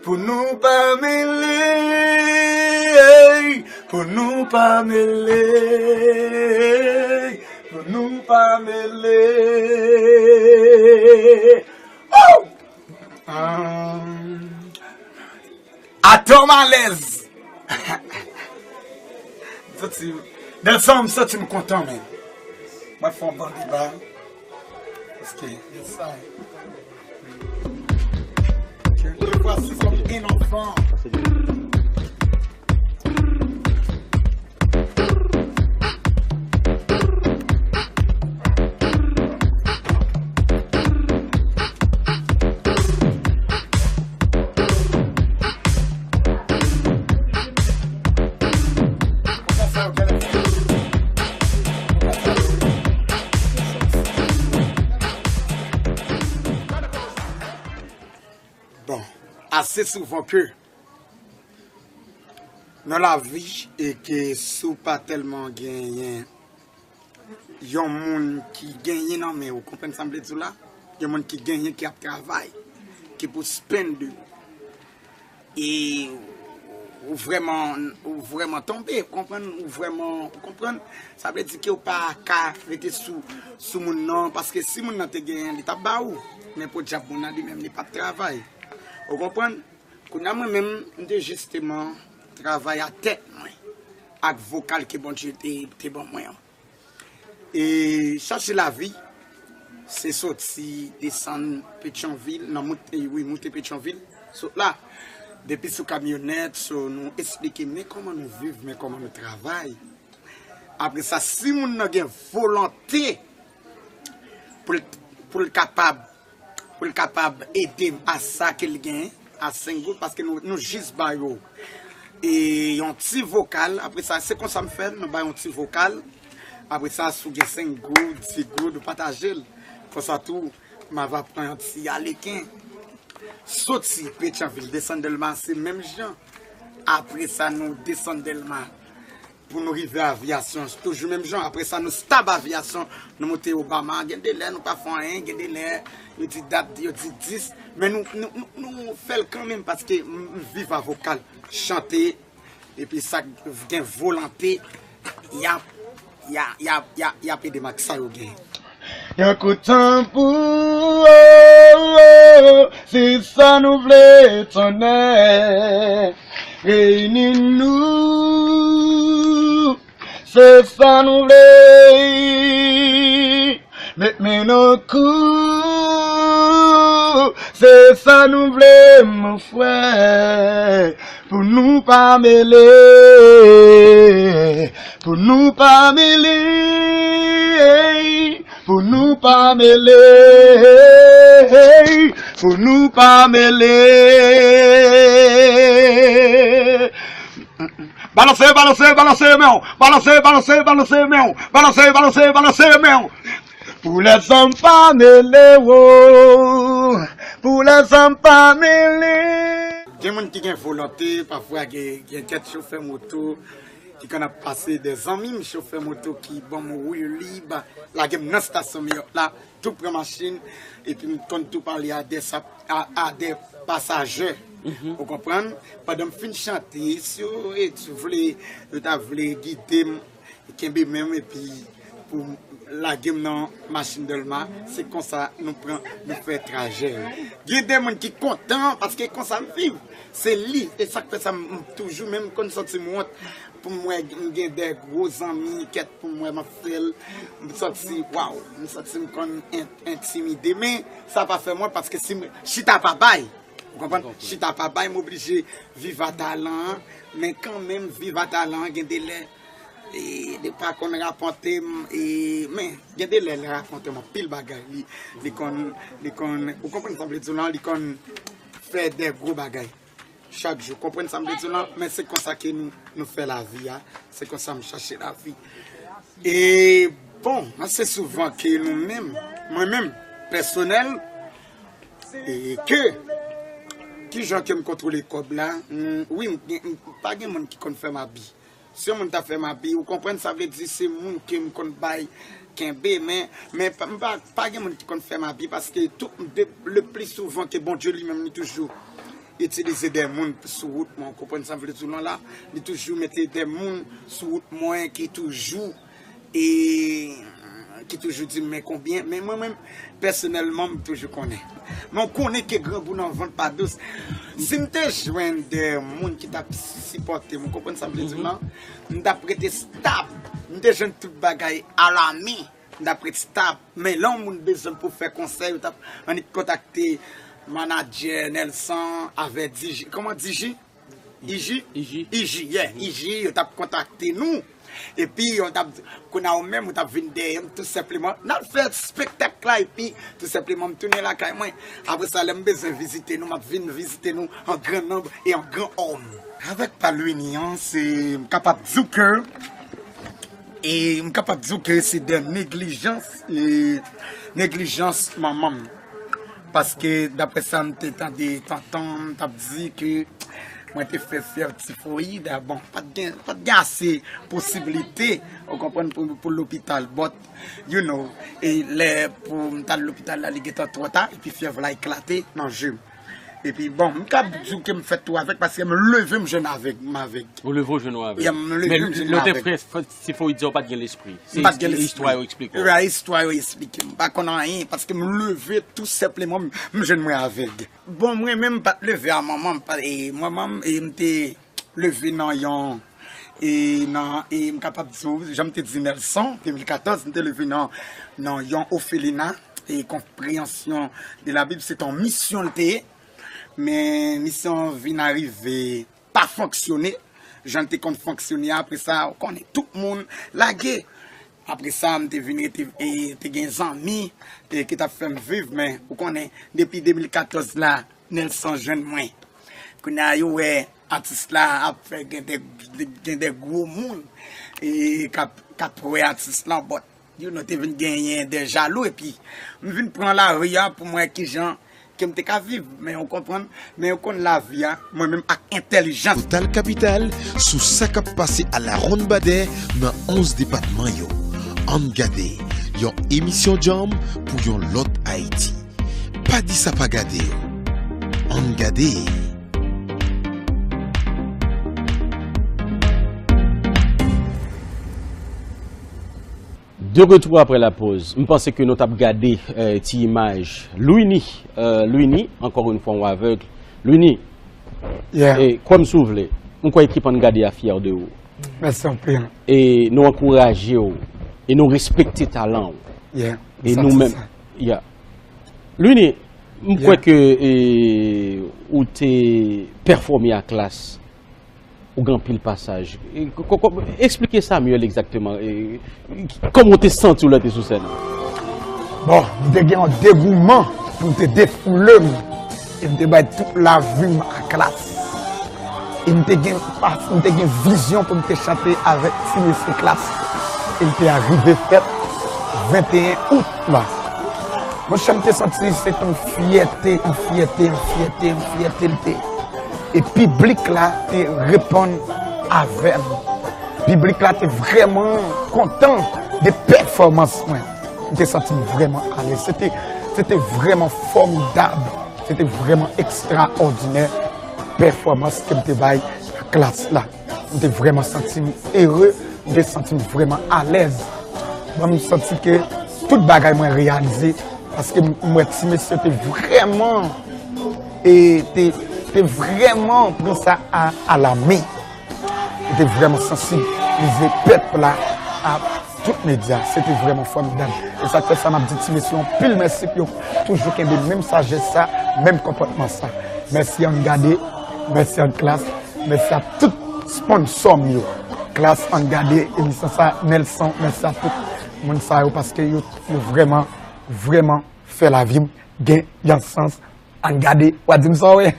pou nou pa mele, pou nou pa mele, pou nou pa mele. Woo! Ah. Atò malèz. M santi, nan san m santi m kontan, men. Mwen fè yon bon deba. Paske, yes, I. Cette fois-ci, comme un enfant. Bon, ase souvan ke nan lavi e ke si w pa tèlman genyen yon moun ki genyen nan men w, ou konprann sa m vle di w la? Yon moun ki genyen, ki ap travay, ki pou spend, e ou vrèman, ou vrèman tonbe, ou konprann, ou vrèman, ou konprann? Sa vle di ke w pa ka rete sou, sou moun nan, paske si moun nan te genyen, li t ap ba ou. Men podyab moun nan li menm, li p ap travay. Ou konprann? Kounye a mwen menm, m te jisteman travay a tèt mwen ak vokal ke Bondye te, te ban mwen an. E chache lavi, se soti desann Petyonvil, nan moute, wi, moute Petyonvil, sot la. Depi sou kamyonèt, so nou esplike men kòman nou viv, men kòman nou travay. Apre sa, si moun nan gen volonte pou l, pou l kapab pou l kapab ede m a sa ke l gen, a senk goud, paske nou, nou jis ba yo, e, yon ti vokal. Apre sa, se konsa m fè l, nou ba yon ti vokal. Apre sa, si w gen senk goud, dis goud, ou pataje l. Konsa tou, m ava pran yon ti aleken. Soti Petyonvil, desann Dèlma, se menm jan. Apre sa, nou desann Dèlma. Pou nou rive Aviyasyon, toujou menm jan. Apre sa, nou stab Aviyasyon, nou moute Obama. Gen de lè nou pa fè anyen, gen de lè yo di dat, yo di dis. Men nou, nou, nou, nou fè l kanmenm paske m, m viv a vokal, chante, epi sa k gen volonte, y ap, y a, y a, y a, y ap ede m ak sa yo gen. Yon kout tanbou, oh, oh, se sa nou vle, tonnè. Reyini nou, se sa nou vle. Met men nan kou, se sa nou vle, mon frè. Pou nou pa mele, pou nou pa mele, pou nou pa mele, pou nou pa mele. Balanse, balanse, balanse men w. Balanse, balanse, balanse men w. Balanse, balanse, balanse men w. Pou lèzòm pa mele, wo. Pou lèzòm pa mele. Gen moun ki gen volonte, pafwa gen, gen kèk chofè moto ki konn ap pase, de zanmi m chofè moto ki ban m woulib, lage m nan estasyon Meyòt la, tou pran machin, epi m konn tou pale a de sa, a, a de pasajè. Ou konprann? Pandan m fin chante, si yo, e, vle, yo ta vle gide m, kenbe men m epi pou lage m nan machin Dèlma, se konsa nou pran, nou fè trajè yo. Gen de moun ki kontan paske konsa m viv. Se li, e sa k fè sa m, m toujou, menm konn santi m wont pou m wè m gen de gwo zanmi, kèt pou m wè m ap fè l, m santi, waw, m santi m konn en-, entimide, men sa pa fè mwen paske si m chita pa bay, ou konprann? Chita pa bay, m oblije viv a talan an, men kanmenm viv a talan an, gen de lè E, li pa konn rapòte m, e, men, gen de lè l rapòte m anpil bagay. Li, li konn, li konn, ou konprann sa m vle di w lan, li konn fè de gwo bagay. Chak jou, konprann sa m vle di w lan, men se konsa ke nou, nou fè lavi a, se konsa m chache lavi. E, bon, ase souvan ke nou menm, mwen menm, pèsonèl, e ke, kijan ke m kontwole kòb la, m, wi, m, m, pa gen moun ki konn fè m abi. Si yon moun ta fè m abi, ou konprann, sa vle di se moun ke m konn bay kenbe, men, men pa, m pa, pa gen moun ki konn fè m abi, paske tout, de, le pli souvan ke Bondye li menm li toujou itilize de moun sou wout mwen, ou konprann sa m vle di w lan la, li toujou mete de moun sou wout mwen ki toujou, e, ki toujou di m men konbyen, men mwen menm, pèsonèlman, m toujou konnen. Men w konnen ke grangou nan vant pa dous. Si m te jwenn de moun ki t ap sipòte m, ou konprann sa m vle di w lan, m t ap rete stab. M te jwenn tout bagay alame. M t ap ret stab. Men lè yon moun bezwen m pou fè konsèy, yo t ap annik kontakte manadjè Nelson avè D J. Kòman D J? I J? I J. I J, yeah. I J, yo t ap kontakte nou. Epi, yo t ap, kounye a ou menm, ou t ap vin dèyè m, tou senpleman. N ap fè spektak la, epi, tou senpleman, m tounen lakay mwen. Apre sa, lè m bezwen vizite nou, m ap vin vizite nou an gran nonb e an gran òm. Avèk pa Louiny an, se, m kapab di w ke E m kapab di w ke se de neglijans, e neglijans manman m. Paske, daprè sa m te tande tonton m t ap di ke mwen te fè fyèv tifoyid, a bon, pa t gen, pa t gen ase posiblite, ou konprann, pou, pou lopital. But, you know, e lè pou m t al lopital la, li gentan twò ta, epi fyèv la eklate nan je m. Epi, bon, m ka di w ke m fèt tou avèk, paske m leve m jwenn avèg, m avèg. Ou leve w jwenn ou avèg. Yeah, m leve m jwenn avèg. Men lè w te fè, fè tifoyid sa, ou pa t gen lespri. Se istwa yo eksplike w. Yeah, istwa yo eksplike m. M pa konn anyen, paske m leve tou senpleman, m, m jwenn mwen avèg. Bon, mwen menm, m pa t leve a manman m, pa, e, manman m, e, m te leve nan yon, e, nan, e, m kapab di w, jan m te di Nelson, de mil katòz, m te leve nan, nan yon òfelina, e, konpreyansyon de la Bib, se t on misyon l te ye, men misyon an vin arive pa fonksyone, jan l te konn fonksyone, apre sa, ou konnen, tout moun lage. Apre sa, m te vin rete, e, te gen zanmi, e, ki t ap fè m viv, men, ou konnen, depi de mil katòz la, Nelson jwenn mwen. Kounye a, yo wè atis la ap fè gen de, de, gen de gwo moun, e, k ap, k ap wè atis lan, but, you know, te vin genyen de jalou, epi m vin pran lari a pou m wè kijan ke m te ka viv, men ou konprann, men ou konn lavi a, mwen menm ak entèlijans. Total Capital, sou sa k ap pase a la Ronn Badè nan onz depatman yo. Ann gade, yon emisyon djanm pou yon lòt Ayiti. Pa di sa pa gade. Ann gade. De retour après la pause. M panse ke nou t ap gade, eh, ti imaj Louiny, eh, Louiny, encore une fois, ou avèg. Louiny, yeah, eh, kwè m si w vle. M kwè ekip Ann Gade a fyè de ou. Mèsi anpil. E nou ankouraje w. E nou respekte talan w. Yeah, e nou menm, yeah. Louiny, m kwè ke, eh, ou te pèfòme a Klass. Ou gen anpil pasaj. E, ko-, ko-, ko-, eksplike Samuel egzakteman, e, kòman w te santi w lè w te sou sèn nan? Bon, m te gen yon degouman pou m te defoule m. E m te bay tout lavi m a Klass. E m te gen pa-, m te gen vizyon pou m te chante avèk ti mesye Klass. E l te arive fèt venteyen out la. Monchè, m te santi se t on fyète, on fyète, on fyète, on fyète l te. E piblik la te reponn avè m. Piblik la te vrèman kontan de pèfòmans mwen. M te santi m vrèman alèz. Se te, se te vrèman fòmidab. Se te vrèman ekstraòdinè pèfòmans ke m te bay Klass la. M te vrèman santi m ere, m te santi m vrèman alèz. Mwen, m santi ke tout bagay mwen reyalize, paske m, m wè ti mesye te vrèman, e te, te vrèman pran sa a, a la men. Li te vrèman sansibilize pèp la a tout medya. Se te vrèman fòmidab. E sa k fè sa, m ap di ti mesye anpil mèsi pou yo toujou kenbe menm sajès sa, menm konpòtman sa. Mèsi Ann Gade, mèsi Ann Klass, mèsi a tout sponsò m yo. Klass, ann gade emisyon sa, Nelson, mèsi a tout moun sa yo, paske yo, yo vrèman, vrèman fè lavi m gen yon sans. Ann gade, w a di m sa w wè.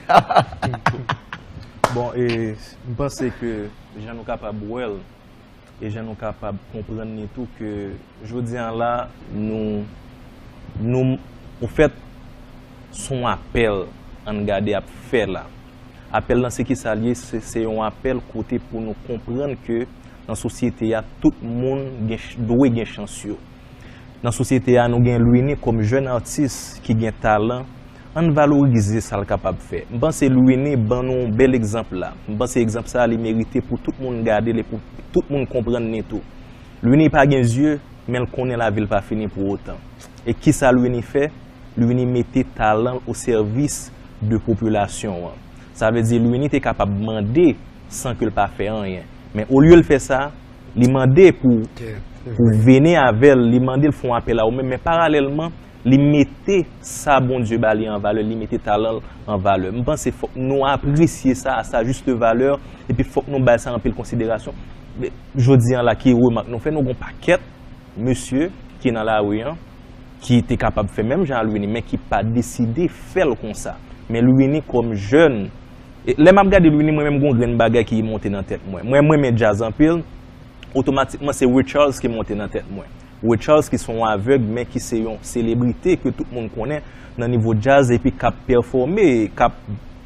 Bon, e, m panse ke jan nou kapab wè l, e jan nou kapab konprann li tou, ke jodi a la, nou, nou, anfèt, se yon apèl Ann Gade ap fè la. Apèl lan se kisa l ye? Se, se yon apèl kote pou nou konprann ke nan sosyete a, tout moun gen, dwe gen chans yo. Nan sosyete a, nou gen Louiny kòm jèn atis ki gen talan. Ann valorize sa l kapab fè. M panse Louiny ban nou yon bèl egzanp la. M panse egzanp sa a, li merite pou tout moun gade l e pou tout moun konprann li tou. Louiny pa gen zye, men l konnen lavi l pa fini pou otan. E kisa Louiny fè? Louiny mete talan l o sèvis de popilasyon an. Sa vle di Louiny te kapab mande san ke l pa fè anyen. Men olye l fè sa, li mande pou, pou vene avè l, li mande l fè yon apèl a ou menm, men paralèlman, li mete sa Bondye ba li an valè, li mete talan l an valè. M panse fòk nou apresye sa a sa jis valè, epi fòk nou bay sa anpil konsiderasyon. Jodi a la, ki remak nou fè, nou gen yon pakèt mesye ki nan lari an, ki te kapab fè menm jan a Louiny, men ki pa deside fè l konsa. Men Louiny kòm jèn, e lè m ap gade Louiny, mwen menm gen yon grenn bagay ki monte nan tèt mwen. Mwen, mwen renmen djaz anpil, otomatikman se Ray Charles ki monte nan tèt mwen. Ray Charles ki se yon avèg, men ki se yon selebrite ke tout moun konnen nan nivo djaz epi k ap pèfòme, k ap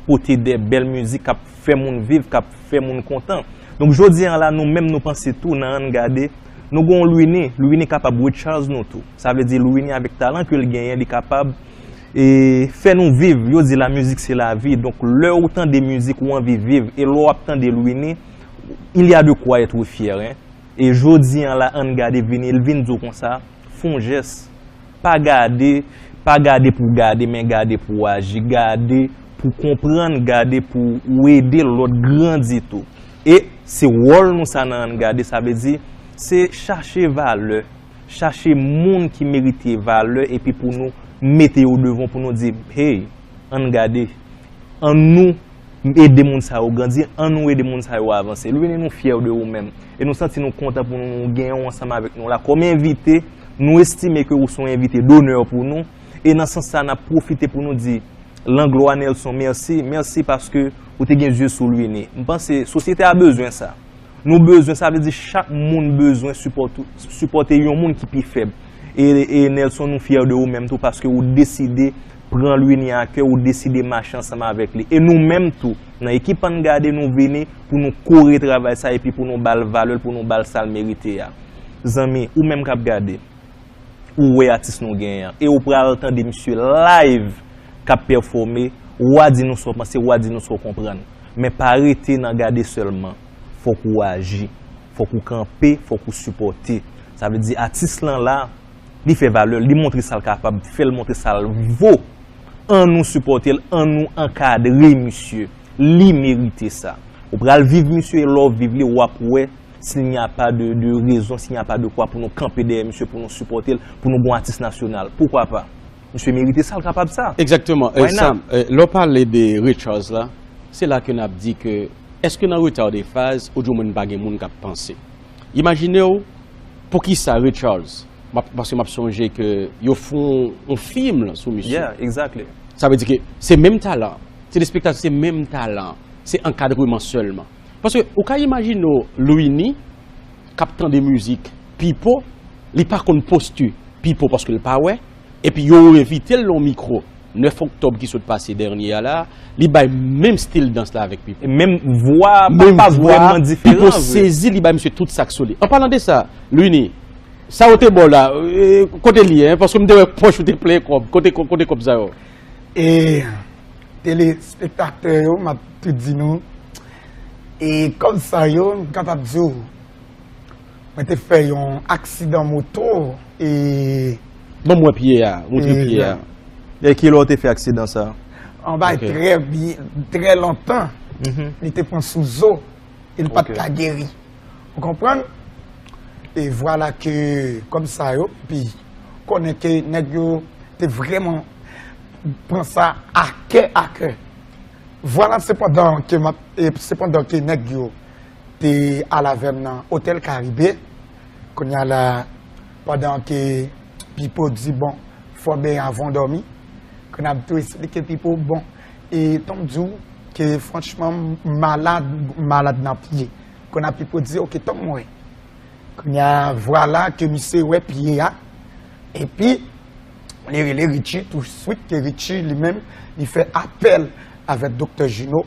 pote de bèl mizik, k ap fè moun viv, k ap fè moun kontan. Donk, jodi a la, nou menm nou panse tou nan Ann Gade, nou gen yon Louiny, Louiny kapab Ray Charles nou tou. Sa vle di Louiny avèk talan ke l genyen, li kapab, e, fè nou viv. Yo di la mizik se lavi. Donk, lè ou tande mizik, ou anvi viv. E lè w ap tande Louiny, il y a de quoi être fier, hein. E jodi a la, Ann Gade vini, l vin di w konsa, fè yon jès. Pa gade, pa gade pou w gade, men gade pou w aji. Gade pou w konprann, gade pou w ede lòt grandi tou. E se wòl nou sa nan Ann Gade, sa vle di, se chache valè, chache moun ki merite valè, epi pou nou mete yo devan, pou nou di, hey, Ann Gade, ann nou ede moun sa yo grandi, ann nou ede moun sa yo avanse. Louiny, nou fyè de ou menm. E nou santi nou kontan pou nou, nou genyen w ansanm avèk nou la. Kòm envite, nou estime ke ou se yon envite donè pou nou. E nan sans sa, n ap pwofite pou nou di, Langlois Nelson, mèsi. Mèsi paske ou te gen zye sou Louiny. M panse sosyete a bezwen sa. Nou bezwen, sa vle di chak moun bezwen sipòte, sipòte yon moun ki pi fèb. E, e Nelson, nou fyè de ou menm tou paske ou deside pran Louiny a kè, ou deside mache ansanm avèk li. E nou menm tou, nan ekip Ann Gade, nou vini pou nou kore travay sa epi pou nou ba l valè l, pou nou ba l sa l merite a. Zanmi, ou menm k ap gade, ou wè atis nou genyen an. E ou pral tande misye live k ap pèfòme, w a di nou sa w panse, w a di nou sa w konprann. Men pa rete nan gade sèlman. Fòk ou aji. Fòk ou kanpe, fòk ou sipòte. Sa vle di atis lan la, li fè valè l, li montre sa l kapab, fè l montre sa l vo. Ann nou sipòte l, ann nou ankadre misye. Li merite sa. Ou pral viv misye e lè w viv li, w ap wè s'il n'y a pas de, de raison, s'il n'y a pas de quoi pou nou kanpe dèyè misye, pou nou sipòte l, pou nou gen yon atis nasyonal. Poukwa pa? Misye merite sa, l kapab sa. Exactement. Why not? Sam, lè w pale de Ray Charles la, se la ke n ap di ke èske nan Retardé Faz ou di w moun pa gen moun k ap panse? Imajine w, poukisa Ray Charles? M ap, paske m ap sonje ke yo fè yon fim sou misye. Yeah, exactly. Sa vle di ke se menm talan. Telespektatè, se menm talan. Se ankadreman sèlman. Paske ou ka imajine w Louiny k ap tande mizik Pipo, li pa konn posti Pipo paske l pa wè, epi yo envite l nan yon mikwo nèf oktòb ki sot pase dènye a la, li bay menm stil dans la avèk Pipo. Menm vwa pa, pa vrèman diferan. Pipo sezi, li bay misye tout sa k sou li. An palan de sa, Louiny, sa w te ba w la, e, kote l ye, hein? Paske m te wè pòch ou te plen kòb. Kote, kote kòb sa yo? E telespektatè yo, m ap tou di nou, e kòb sa yo, m kapab di w, mwen te fè yon aksidan moto, e Ban m wè pye a, montre pye a. E kilè w te fè aksidan sa? An bay Ok. trè byen, trè lontan, li te pran sou zo, e l pa t Ok. ka geri. Ou konprann? E vwala ke kòb sa yo, pi konnen ke nèg yo te vrèman pran sa a kè a kè. Vwala, sepandan ke m ap, e sepandan ke nèg yo te al avè m nan Otèl Karibe. Kounye a la, pandan ke Pipo di, bon, fò benyen avan w dòmi, kounye a m tou esplike Pipo, bon, e tann m di w ke franchman, m malad, m malad nan pye. Kounye a Pipo di, oke, tann m wè. Kounye a, vwala ke misye wè pye a, epi li rele Richie, touswit ke Richie li menm, li fè apèl avèk Doktè Juno,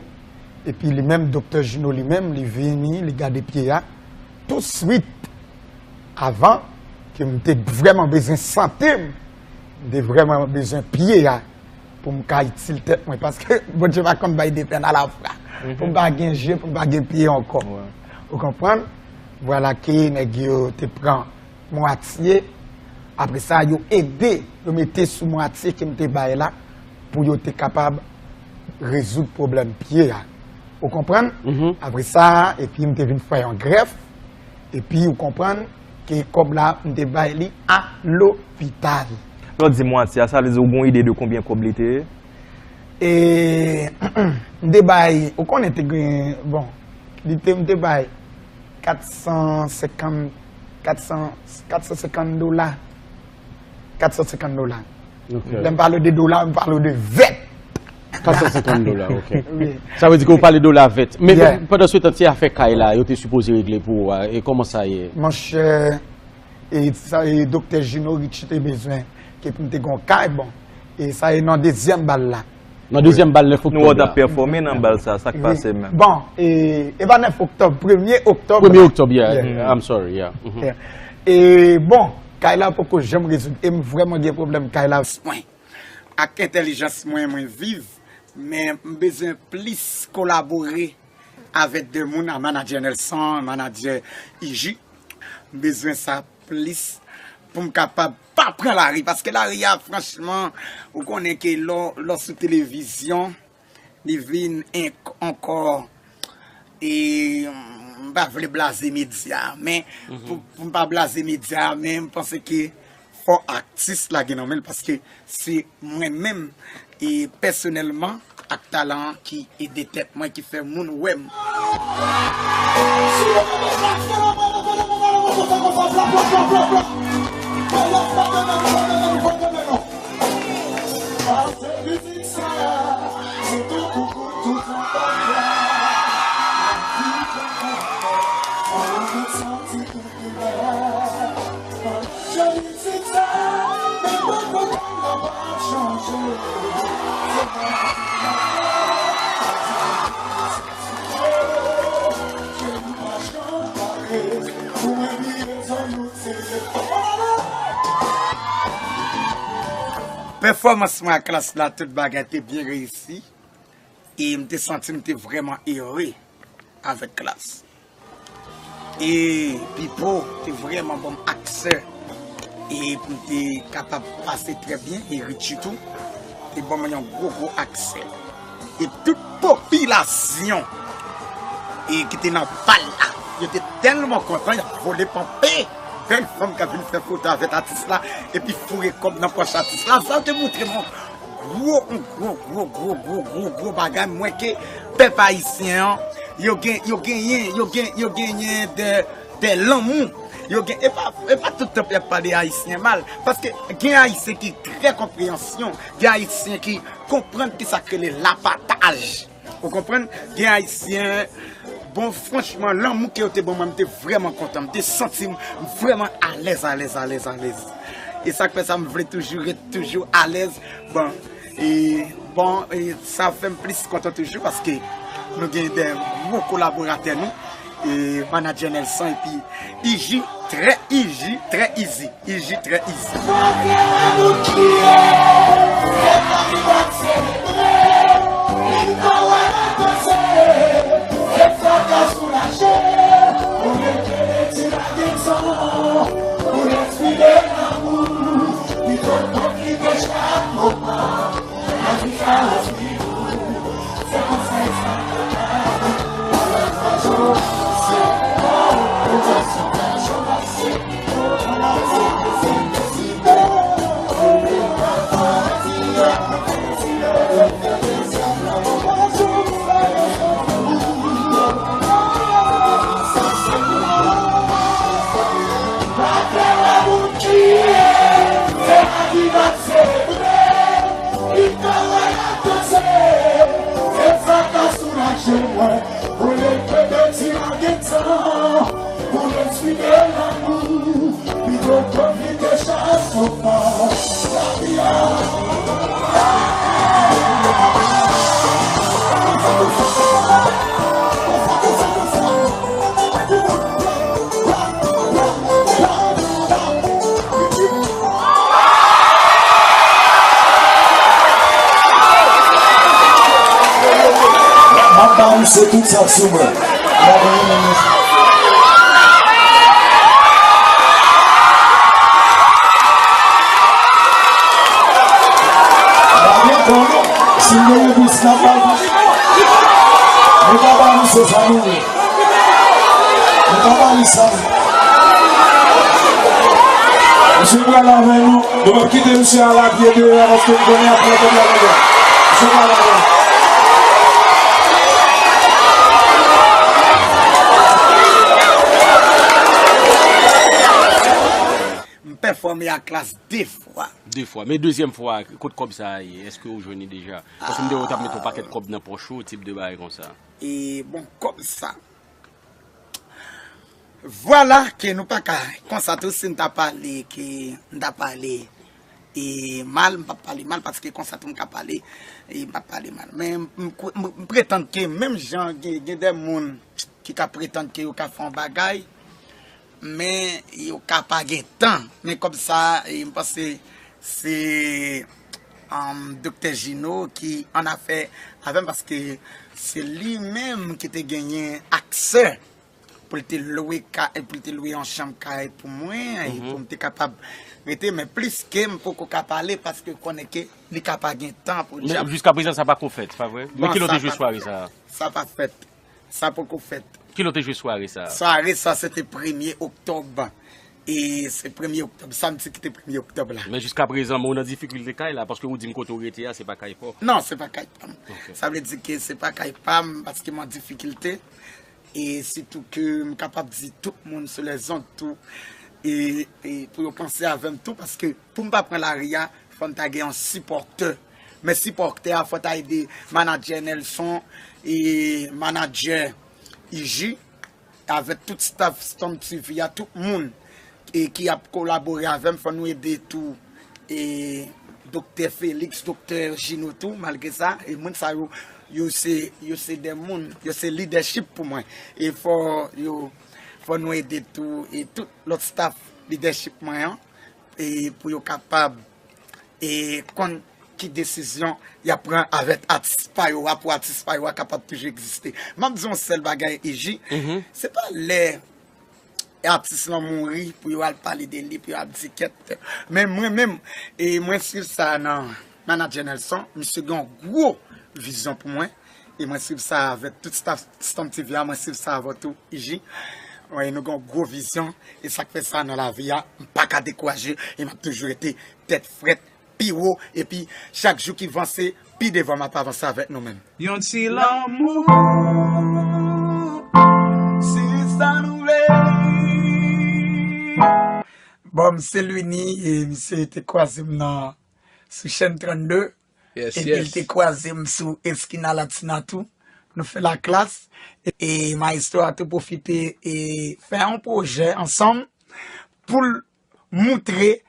epi li menm, Doktè Juno li menm, li vini, li gade pye a, touswit, avan ke m te vrèman bezwen sante m, m te vrèman bezwen pye a, pou m ka itil tèt mwen, paske Bondye pa konn bay de pèn alafwa. Pou m pa gen je, pou m pa gen pye ankò. Ou konprann? Vwala ke nèg yo te pran mwatye. Apre sa, yo ede, yo mete sou mwatye ke m te bay la, pou yo te kapab rezoud pwoblèm pye a. Ou konprann? Apre sa, epi m te vin fè yon grèf, epi ou konprann ke kòb la, m te bay li a lopital. Lè w di mwatye a, sa vle di ou gen yon ide de konbyen kòb li te ye? E, m te bay, ou konnen te gen, bon, li te, m te bay kat san senkant, kat san, kat san senkant dola. Kat san senkant dola. Lè m pale de dola, m pale de vèt. Kat san senkant dola, ok. Sa vle di ke w pale dola vèt. Men pandan se tan, ti afè kay la, yo te sipoze regle pou ou a, e kòman sa ye? Monchè, e sa, e Doktè Juno Richie te bezwen ke pou m te gen yon kay, bon. E sa e nan dezyèm bal la. Nan dezyèm bal nèf oktòb la. Nou wè w t ap pèfòme nan bal sa, sa k pase menm? Bon, e, e pa nèf oktòb, premye oktòb. Premye oktòb, yeah. I'm sorry, yeah. E bon, kay la poko janm rezoud. E m vrèman gen pwoblèm kay la. Mwen, ak entèlijans mwen, mwen viv, men m bezwen plis kolabore avèk de moun, a manadjè Nelson, manadjè Iji. M bezwen sa plis pou m kapab pa pran lari, paske lari a, franchman, ou konnen ke lè w, lè w sou televizyon, li vin enk-, ankò, e m pa vle blaze medya, men pou, pou m pa blaze medya, men m panse ke fò atis la gen nan men l, paske se mwen menm, e pèsonèlman, ak talan an ki ede tèt mwen, ki fè moun wè m. Pèfòmans mwen ak Klass la, tout bagay te byen reyisi. E m te santi m te vrèman ere avèk Klass. E Pipo te vrèman ban m aksè, e pou m te kapab pase trè byen, e Richie tou te ban mwen yon gwo, gwo aksè. E tout popilasyon, e ki te nan bal la, yo te tèlman kontan, y ap vole panpe. Jèn fanm k ap vin fè foto avèk atis la, epi foure kòb nan pòch atis la. Sa te montre m yon gwo, yon gwo, gwo, gwo, gwo, gwo, gwo bagay. M wè ke pèp ayisyen an, yo gen, yo genyen, yo gen, yo genyen de, de lanmou. Yo gen, e pa, e pa tout tan pou y ap pale ayisyen mal, paske gen ayisyen ki trè konpreyansyon, gen ayisyen ki konprann kisa k rele lapataj. Ou konprann? Gen ayisyen, bon, franchman, lanmou ke yo te ban mwen, m te vrèman kontan. M te santi m vrèman alèz, alèz, alèz, alèz. E sa k fè sa, m vle toujou ret toujou alèz. Bon, e, bon, e sa fè m plis kontan toujou paske nou gen de gwo kolaboratè nou, e manadjè Nelson epi Iji, trè Iji, trè izi. Iji trè izi. Fòk nou kriye, fòk nou selebre, li pa wè nan koze, se fòk nou soulaje, pou mete leti la dezò, pou respire lanmou, pito konfli ke chak moman. Se tout sa k sou mwen. M pa konn menm. M pa gen kò non. Si m gen yon bis, n ap bay bis. Nou pa ba misye sa nou vle. Nou pa ba li sa. Misye pral avè nou. Nou p ap kite misye al apye deyò a paske m konnen y ap pran kòb la ladan. Misye pral avè nou. M pèfòme ak Klass de fwa. De fwa. Men dezyèm fwa, kot kòb sa a ye? Èske ou jwenn li deja? Paske m te wè w t ap mete yon pakèt kòb nan pòch ou, tip de bagay konsa. E bon, kòb sa. Vwala ke nou pa ka, konsa tou, si m ta pale, ke m ta pale e mal, m p ap pale mal, paske konsa tou m ka pale, e m p ap pale mal. Men m, m, m pretann ke menm jan gen, gen de moun ki ka pretann ke yo ka fè yon bagay, men yo ka pa gen tan. Men kòb sa, e m panse se, um, Doktè Jino ki an afè avè m, paske se li menm ki te genyen aksè pou l te lwe ka, pou l te lwe yon chanm kay pou mwen, e pou m te kapab rete, men plis ke m poko ka pale, paske konnen ke li ka pa gen tan pou l. Men jiska prezan, sa pa ko fèt, pa vre? Men ki lè w te jwe sware sa a? Sa pa fèt. Sa poko fèt. Ki lè w te jwe sware sa a? Sware sa, se te premye oktòb. E se premye oktòb, samdi ki te premye oktòb la. Men jiska prezan, men w nan difikilte kay la, paske ou di m kote w rete a, se pa kay pa w. Non, se pa kay pa m. Ok. Sa vle di ke se pa kay pa m, paske m an difikilte. E sitou ke m kapab di tout moun sou lèzond tou, e, e pou yo panse avè m tou, paske pou m pa pran lari a, fò m ta gen yon sipòtè. Men sipòtè a, fò ta ede manadjè Nelson, e manadjè Iji, avèk tout staff Storm T V a, tout moun, e ki ap kolabore avè m, fò nou ede tou, e Doktè Felix, Doktè Jino tou, malgre sa, e moun sa yo, yo se, yo se de moun, yo se lidèchip pou mwen. E fò yo, fò nou ede tou, e tout lòt staff lidèchip mwen an, e pou yo kapab, e konn ki desizyon y ap pran avèk atis pa yo a, pou atis pa yo a kapab toujou egziste. M ap di yon sèl bagay, Iji, se pa lè atis lan mouri pou yo al pale de li, pou yo al di kèt. Men mwen menm, e mwen swiv sa nan manadjè Nelson, misye gen yon gwo vizyon pou mwen. E mwen swiv sa avèk tout staff Storm T V a, mwen swiv sa avè w tou, Iji. Wi, nou gen yon gwo vizyon, e sa k fè sa nan lavi a, m pa ka dekouraje, e m ap toujou rete tèt frèt, pi wo, epi chak jou ki vanse, pi devan m ap avanse avèk nou menm. Yon ti lanmou, se sa nou vle. Bon, m se Luini, e misye te kwaze m nan, sou chèn trannde, epi l te kwaze m sou Eskina Latina tou. Nou fè laklas, e, e Maestro a tou pwofite e fè yon pwojè ansanm pou l moutre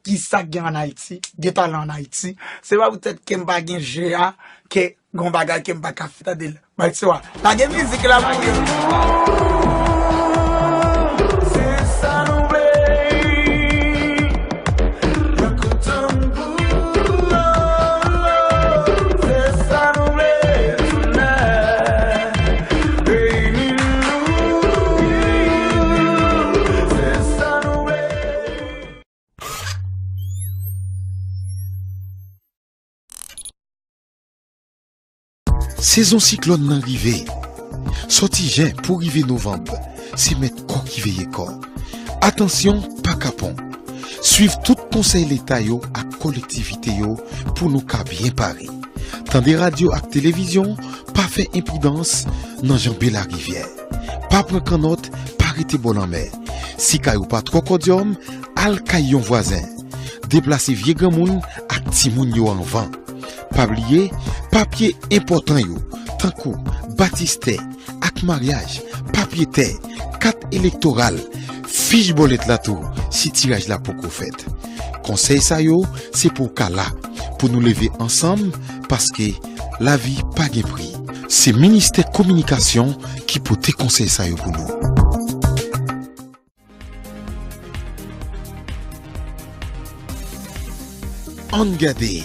kisa k gen ann Ayiti, gen talan ann Ayiti. Se pa poutèt ke m pa gen je a, ke gon bagay ke m pa ka fè, tande l. Maestro a, lage mizik la pou yo. Se sa nou vle. Se sa nou vle tonight. Beni nou. Se sa nou vle. Sezon siklòn nan rive. Sòti jen pou rive novanm, se mèt kò ki veye kò. Atansyon, pa kapon. Swiv tout konsèy Leta yo ak kolektivite yo pou nou ka byen pare. Tande radyo ak televizyon, pa fè enpridans nan janbe larivyè. Pa pran kannòt, pa rete bò lanmè. Si kay ou pa twò kòdyòm, al kay yon vwazen. Deplase vye granmoun ak timoun yo anvan. Pa bliye, papye enpòtan yo, tankou batistè ak maryaj, papye tè, kat elektoral, fich bòlèt la tou, si tiraj la poko fèt. Konsèy sa yo, se pou w ka la, pou nou leve ansanm, paske lavi pa gen pri. Se Ministè Kominikasyon ki pote konsèy sa yo pou nou. Ann gade,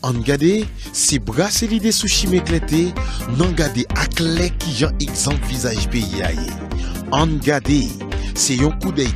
Ann gade, se brase lide sou chimen klète, n an gade aklè kijan egzanp vizaj peyi a ye. Ann gade, se yon koudèy